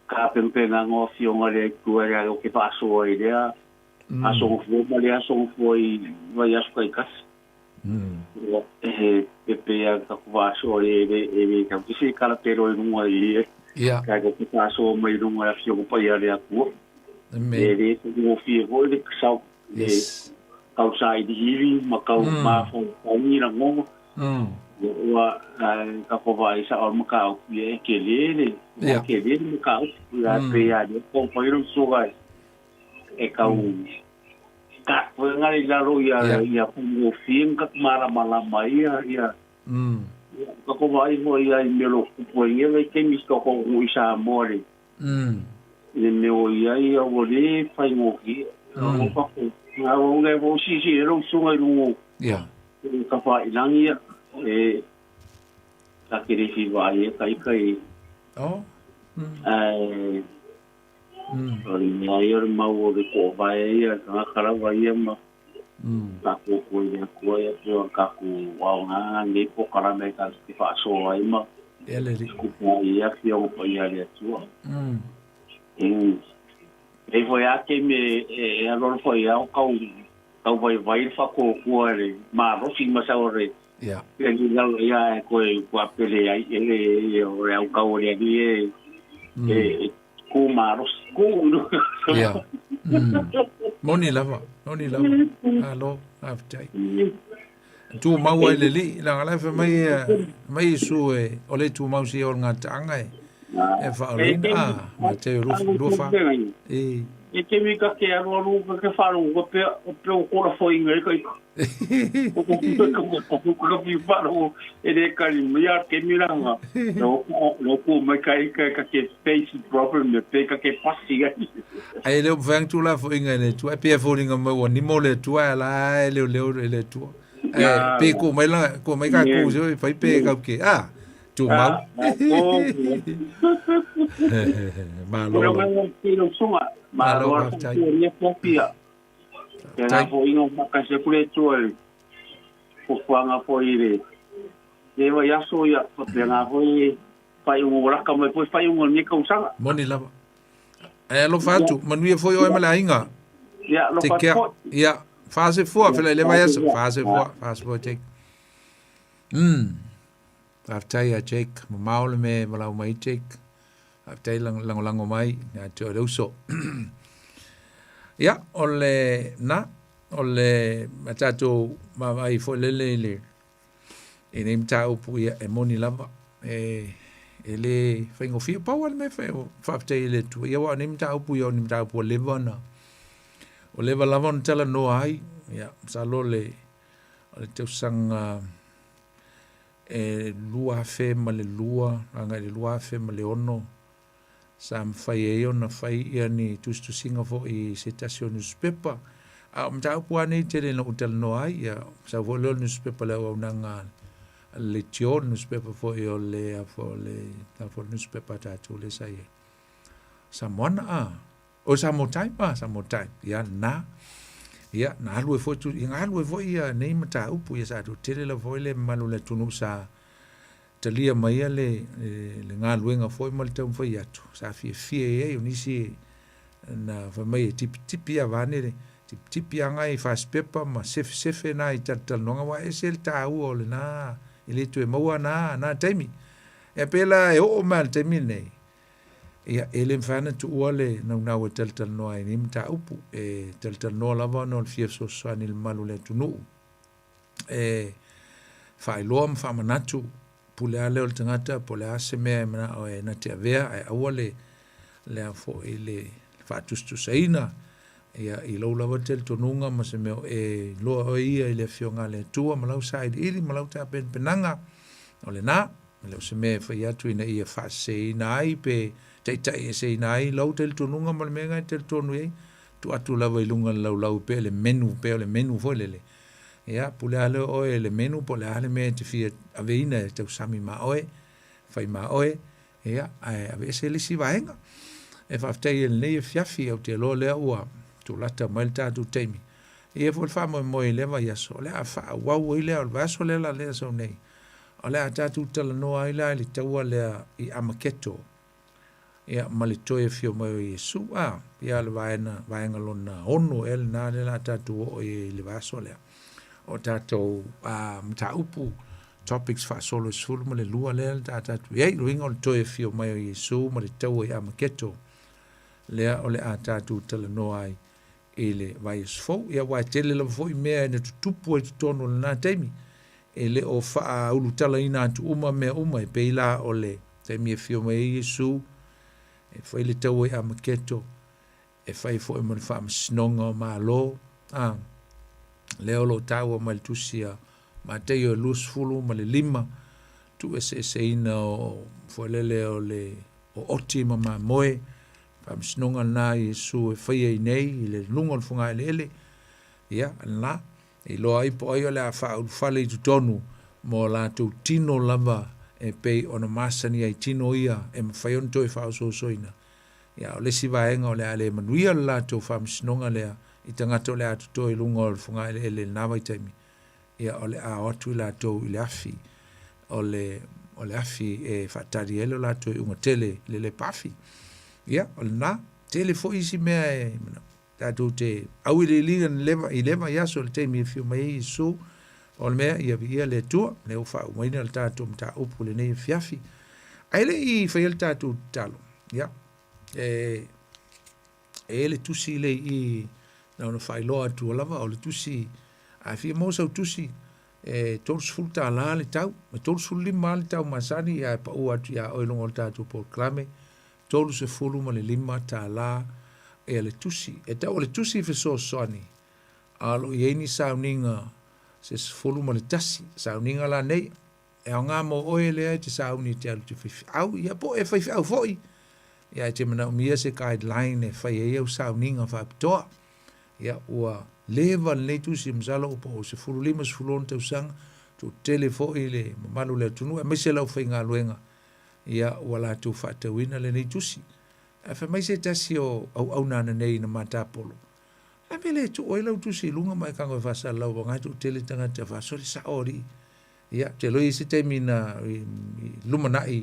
ka pempenga ngō whionga le kua le o ke whaasoa i lea. A songo fua ma le a songo fua i vai aso kai kasi. E pepe a ka ku whaasoa le e e le kau kisi kala pero i runga i e. Ia. Kai ko te whaasoa mai runga a whionga pai a le akua. Amen. E re ngōwhie po le kasau. Yes. Kau sa i iri ma kau mawhau tangi na ngongo. Ua ka kova i sa o maka au e ke lele. Yeah. Ke lele maka au. Ia pe ia le ko pairo soga e kau ka ko ngari laro ia ia pungo fien ka mara malama ia ia. Ka kova i ho ia i melo kupo i ngewe ke mi ko ko i sa more. Le meo ia ia o le whai ngoki. O pako. Ngā o ngai o sisi e rau sunga i rungo. Ia. Ka wha i langi ia. E ka kere whiwa ai e kai kai. Oh. Ai. O le mea ia o le mau o le ko vai ia ka ngā karawa ia ma. Ka ko ko ia kua ia pua ka ku wao ngā nei po karame ka te whaasoa ai ma. Ia le ri. Kupa ia ki o pa ia le atua. E foi a ke me e aloro foi au kau kau vai vai fa ko kua le ma rosi ma sa ore. Ia. E ni lau ia e koe kua pele ai e e o le au kau le ni e e ku ma rosi ku. Ia. Moni lava, moni lava. Alo, aftai. Tu mau ai le li, la ngala fe mai mai su e o le tu mau si o ngā taanga e. E whaoloina, a, ma te rufa. E. E te mi ka ke aru aru ka ke wharu, ka pea, ka pea o kora whai ngai kai. Ko ko ko ko ko ko ka wharu e re kari mi a ke mi ranga. No no ko mai kai kai ka ke face problem me pe ka ke pasi gai. Ai leo whang tu la whai ngai le tu, ai pea whai mai wa nimo le tu ai la leo leo le tu. E pe ko mai la ko mai ka ko so whai pe ka ke. Ah, tu mau. Malo. Malo Malo, malo. Te rā fo ingo makase kure tua le. Ko kuanga fo i le. Le wa yaso ia, ko te ngā fo i whai ungo raka mai foi whai ungo ni kausanga. Moni lava. E alofa atu, manuia foi oe ma le aiga. Ia, alofa Take care. atu foi. Ia, whaase fua, fela le vai aso. Whaase fua, whaase fua, Jake. Faafetai ia Jake, mamao le me malau mai Jake. Faafetai langolango mai, ia te o le uso. Ia, o le na, o le ma tātou mavaai foi lele i le i nei mataupu ia e moni lava. E e le whaingofia pau ale me whai faafetai i le Atua. Ia wa o nei mataupu ia o ni mataupu ua leva ona Ua leva lava ona talanoa ai, ia, masalo le, o le tausaga e 2002 agai i le 2006 sa mafai ai ona fai ia ni tusitusiga foi i se tasi o newspaper. A o mataupu lava nei tele ina ou talanoa ai, ia, sau foi lea o le newspaper le auaunaga a le Leitio, le newspaper foi o le, a foi o le, a foi o le newspaper a tatou lea sa i ai. Samoana, a? O Samoa Time, a, Samoa Time, ia, lena. Ia, na alu ai foi, ia, na alu ai foi ia nei mataupu, ia sa toatele lava foi le mamalu o le atunuu sa talia maia le, le, le galuega foi ma le taumafai atu, sa fiafia i ai o nisi na fai mai e tipitipi lava vaeane le tipitipi lava nai fasipepa ma sefesefe nai talatalanoaga aua e ese le taua o lena e le toe maua na na taimi. E pei la e oo mai lava i le taimi lenei, ia e le mafai ona tuua le naunau e talatalanoa ai i lenei mataupu. E talatalanoa lava ona o le fia fesoasoani i le mamalu o le atunuu e faailoa ma faamanatu pule lava lea o le tagata po o le a se mea e manao e na te avea ae aua le le a foi le faatusatusaina ia i lou lava talitonuga ma se mea o e iloa oe ia i le Afioga a le Atua ma lau sailiili ma lau tapenapenaga o lena. E le o se mea e fai atu ina ia faaseseina ai pe taitaieseina ai lou talitonuga ma le mea lena e talitonu i ai. Tuu atu lava i luga o le laulau pea le menu pea o le menu foi lele. Ia, pule lava lea o oe le menu po o le a le mea e te fia aveina e tausami ma oe, fai ma oe, ia, ae aveese le isi vaega. E faafetai i lenei afiafi, ou te iloa lea ua tulata mai le tatou taimi. E i ai foi le faamoemoe i lea vaiaso, o le a faaauau ai lea, o le vaiaso lea o le a lea sau nei, o le a tatou talanoa ai la i le taua lea i Amaketo, ia, ma le toe afio mai o Iesu. A, ia le vaena, vaega lona ono ea lena lea o le a tatou oo i ai i le vaiaso lea. O tatou a, mataupu, topics faasolo e 12 lea o le a tatou i ai. O le uiga o le toe afio mai o Iesu ma le taua i Amaketo, lea o le a tatou talanoa ai i le vaiaso fou. Ia, aua e tele lava foi mea na tutupu ai totonu o lena taimi, e le o faaulutalaina atu uma mea uma, e pei la o le taimi e afio mai ai Iesu, e fai le taua i Amaketo, e fai foi ma le faamasinoga o Malo, a, lea o lo o taua mai le tusi a Mataio e 25, tuueseeseina o foi lele o le o oti ma mamoe, Faamasinoga lena a Iesu e faia i nei i le luga o le fogaeleele, ia, lena, e iloa ai po o ai o le a faaulufale i totonu mo latou tino lava e pei ona masani ai tino ia e mafai ona toe faaosoosoina. Ia, o le isi vaega o le a le manuia le latou faamasinoga lea i tagata o le a totoe i luga o le fogaeleele i lena vaitaimi, ia o le a o atu i latou i le afi, o le, o le afi e faatali ai lo latou iuga tele i le lepa afi. Ia, o lena, tele foi isi mea e tatou te auiliiliina i lea vaiaso i le taimi e afio mai ai Iesu, o le mea, ia viia le Atua, lea ua faaumaina le tatou mataupu i lenei afiafi. Ae le i faia le tatou tatalo, ia, e, e le tusi lea i i, na ona faailoa atu lava, o le tusi, a fia maua sau tusi, e $30 le tau, e 35 le tau masani, ae pau atu iā oe i luga o le tatou polokalame, $35 ia le tusi. E tau o le tusi fesoasoani, a o lo o i ai ni sauniga se 11, sauniga la nei, E aoga mo oe lea e te sauni e te alu te faifeau, ia po o e faifeau foi, ia e te manaomia se guideline e fai ai au sauniga faapitoa. Ia ua leva lenei tusi, masalo po o 15, 16 tausaga, toatele foi le mamalu o le atunuu, aemaise le aufaigaluega, ia ua latou faatauina lenei tusi. Ae fai mai se tasi o auauna ananei na matapolo, a mea le tuu ai lau tusi i luga ma e tago e faasalalau aua na e toatele tagata e faasole sao alii. Ia, ou te iloa e i ai se taimi na i lumanai,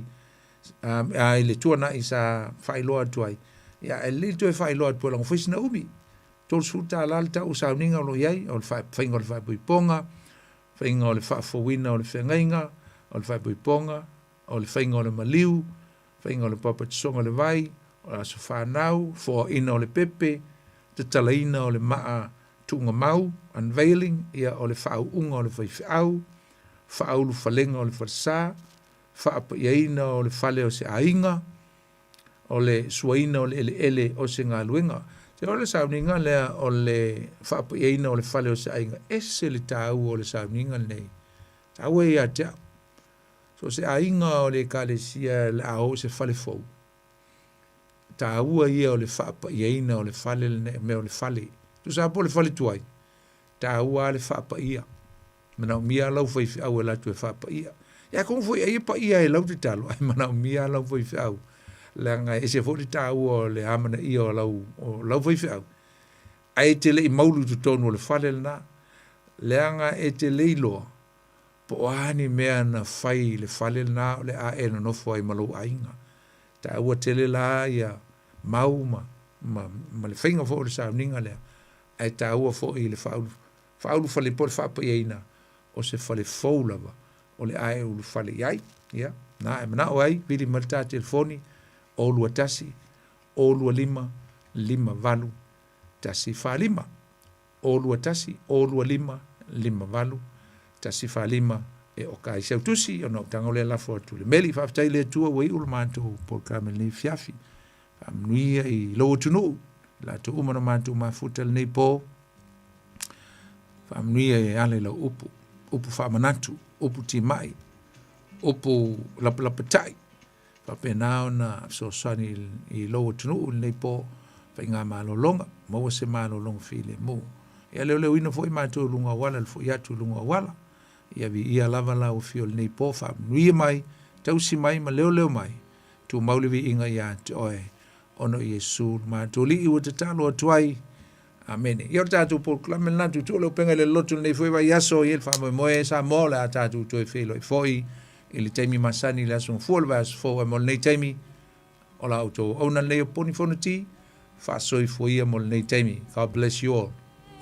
a i le tuanai sa faailoa atu ai, ia ae lelei le toe faailoa atu leaga ua fai sina umi. $30 le tau o sauniga o lo o i ai, o le faiga o le faaipoipoga, faiga o le faafouina o le feagaiga, o le faaipoipoga, o le faiga o le maliu, faiga o le papatisoga o le vai, o le aso fanau, foaina o le pepe, tatalaina o le maa tuugamau, unveiling, ia o le faauuga o le faifeau, faaulufalega o le falesa, faapaiaina o le fale o se aiga, o le suaina o le eleele o se galuega. Te o le sauniga lea o le faapaiaina o le fale o se aiga, ese le taua o le sauniga lenei. Taua ia te au. So se aiga o le ekalesia le a o se fale fou. Taua ia o le faapaiaina o le fale lenei, mea o le fale. Tusa po le fale tuai, taua le faapaia. Manaomia lau faifeau e latou e faapaia. Ia atonu foi ai e paia e lau tatalo, ae manaomia lau faifeau. Leaga e ese foi le taua o le amanaia o lau, o lau faifeau. Ae e te le i maulu i totonu o le fale lena. Leaga e te le iloa, po o a ni mea na fai i le fale lena o le a e nonofo ai ma lou aiga. Taua tele la ia mau ma, ma, ma le faiga foi o le sauniga lea, ae taua foi i le faaulu, faaulufale po o le faapaiaina o se fale fou lava o le a e ulufale i ai. Ia, na e manao ai, vili mai le ta telefoni, 021 025 58 145. 021 025 58 145 e oka ai sau tusi ona o tago lea lafo atu le meli. Faafetai i le Atua ua iu le matou polokalame lenei afiafi. Faamanuia i lou atunuu, i latou uma na matou mafuta lenei po. Faamanuia e ala i lau upu, upu faamanatu, upu timai, upu lapalapatai, faapena ona fesoasoani i lou atunuu i lenei po faiga malologa, maua se malologa filemu. Ia leoleoina foi matou i luga auala, le foi atu i luga auala. Ia viia lava lau afio i lenei po, faamanuia mai, tausi mai ma leoleo mai, tumau le viiga ia te oe, ona o Iesu lo matou Alii ua tatalo atu ai. Amene. Ia o le tatou polokalame lena, tuutuu le upega i le loto lenei foi vaiaso, i le faamoemoe Samoa o le a tatou toe feiloai foi i le taimi masani i le aso Gafua o le vaiaso fou, ae mo lenei taimi, o la outou auauna lenei o Poni Fonoti, faasoifua ia mo lenei taimi. God bless you all.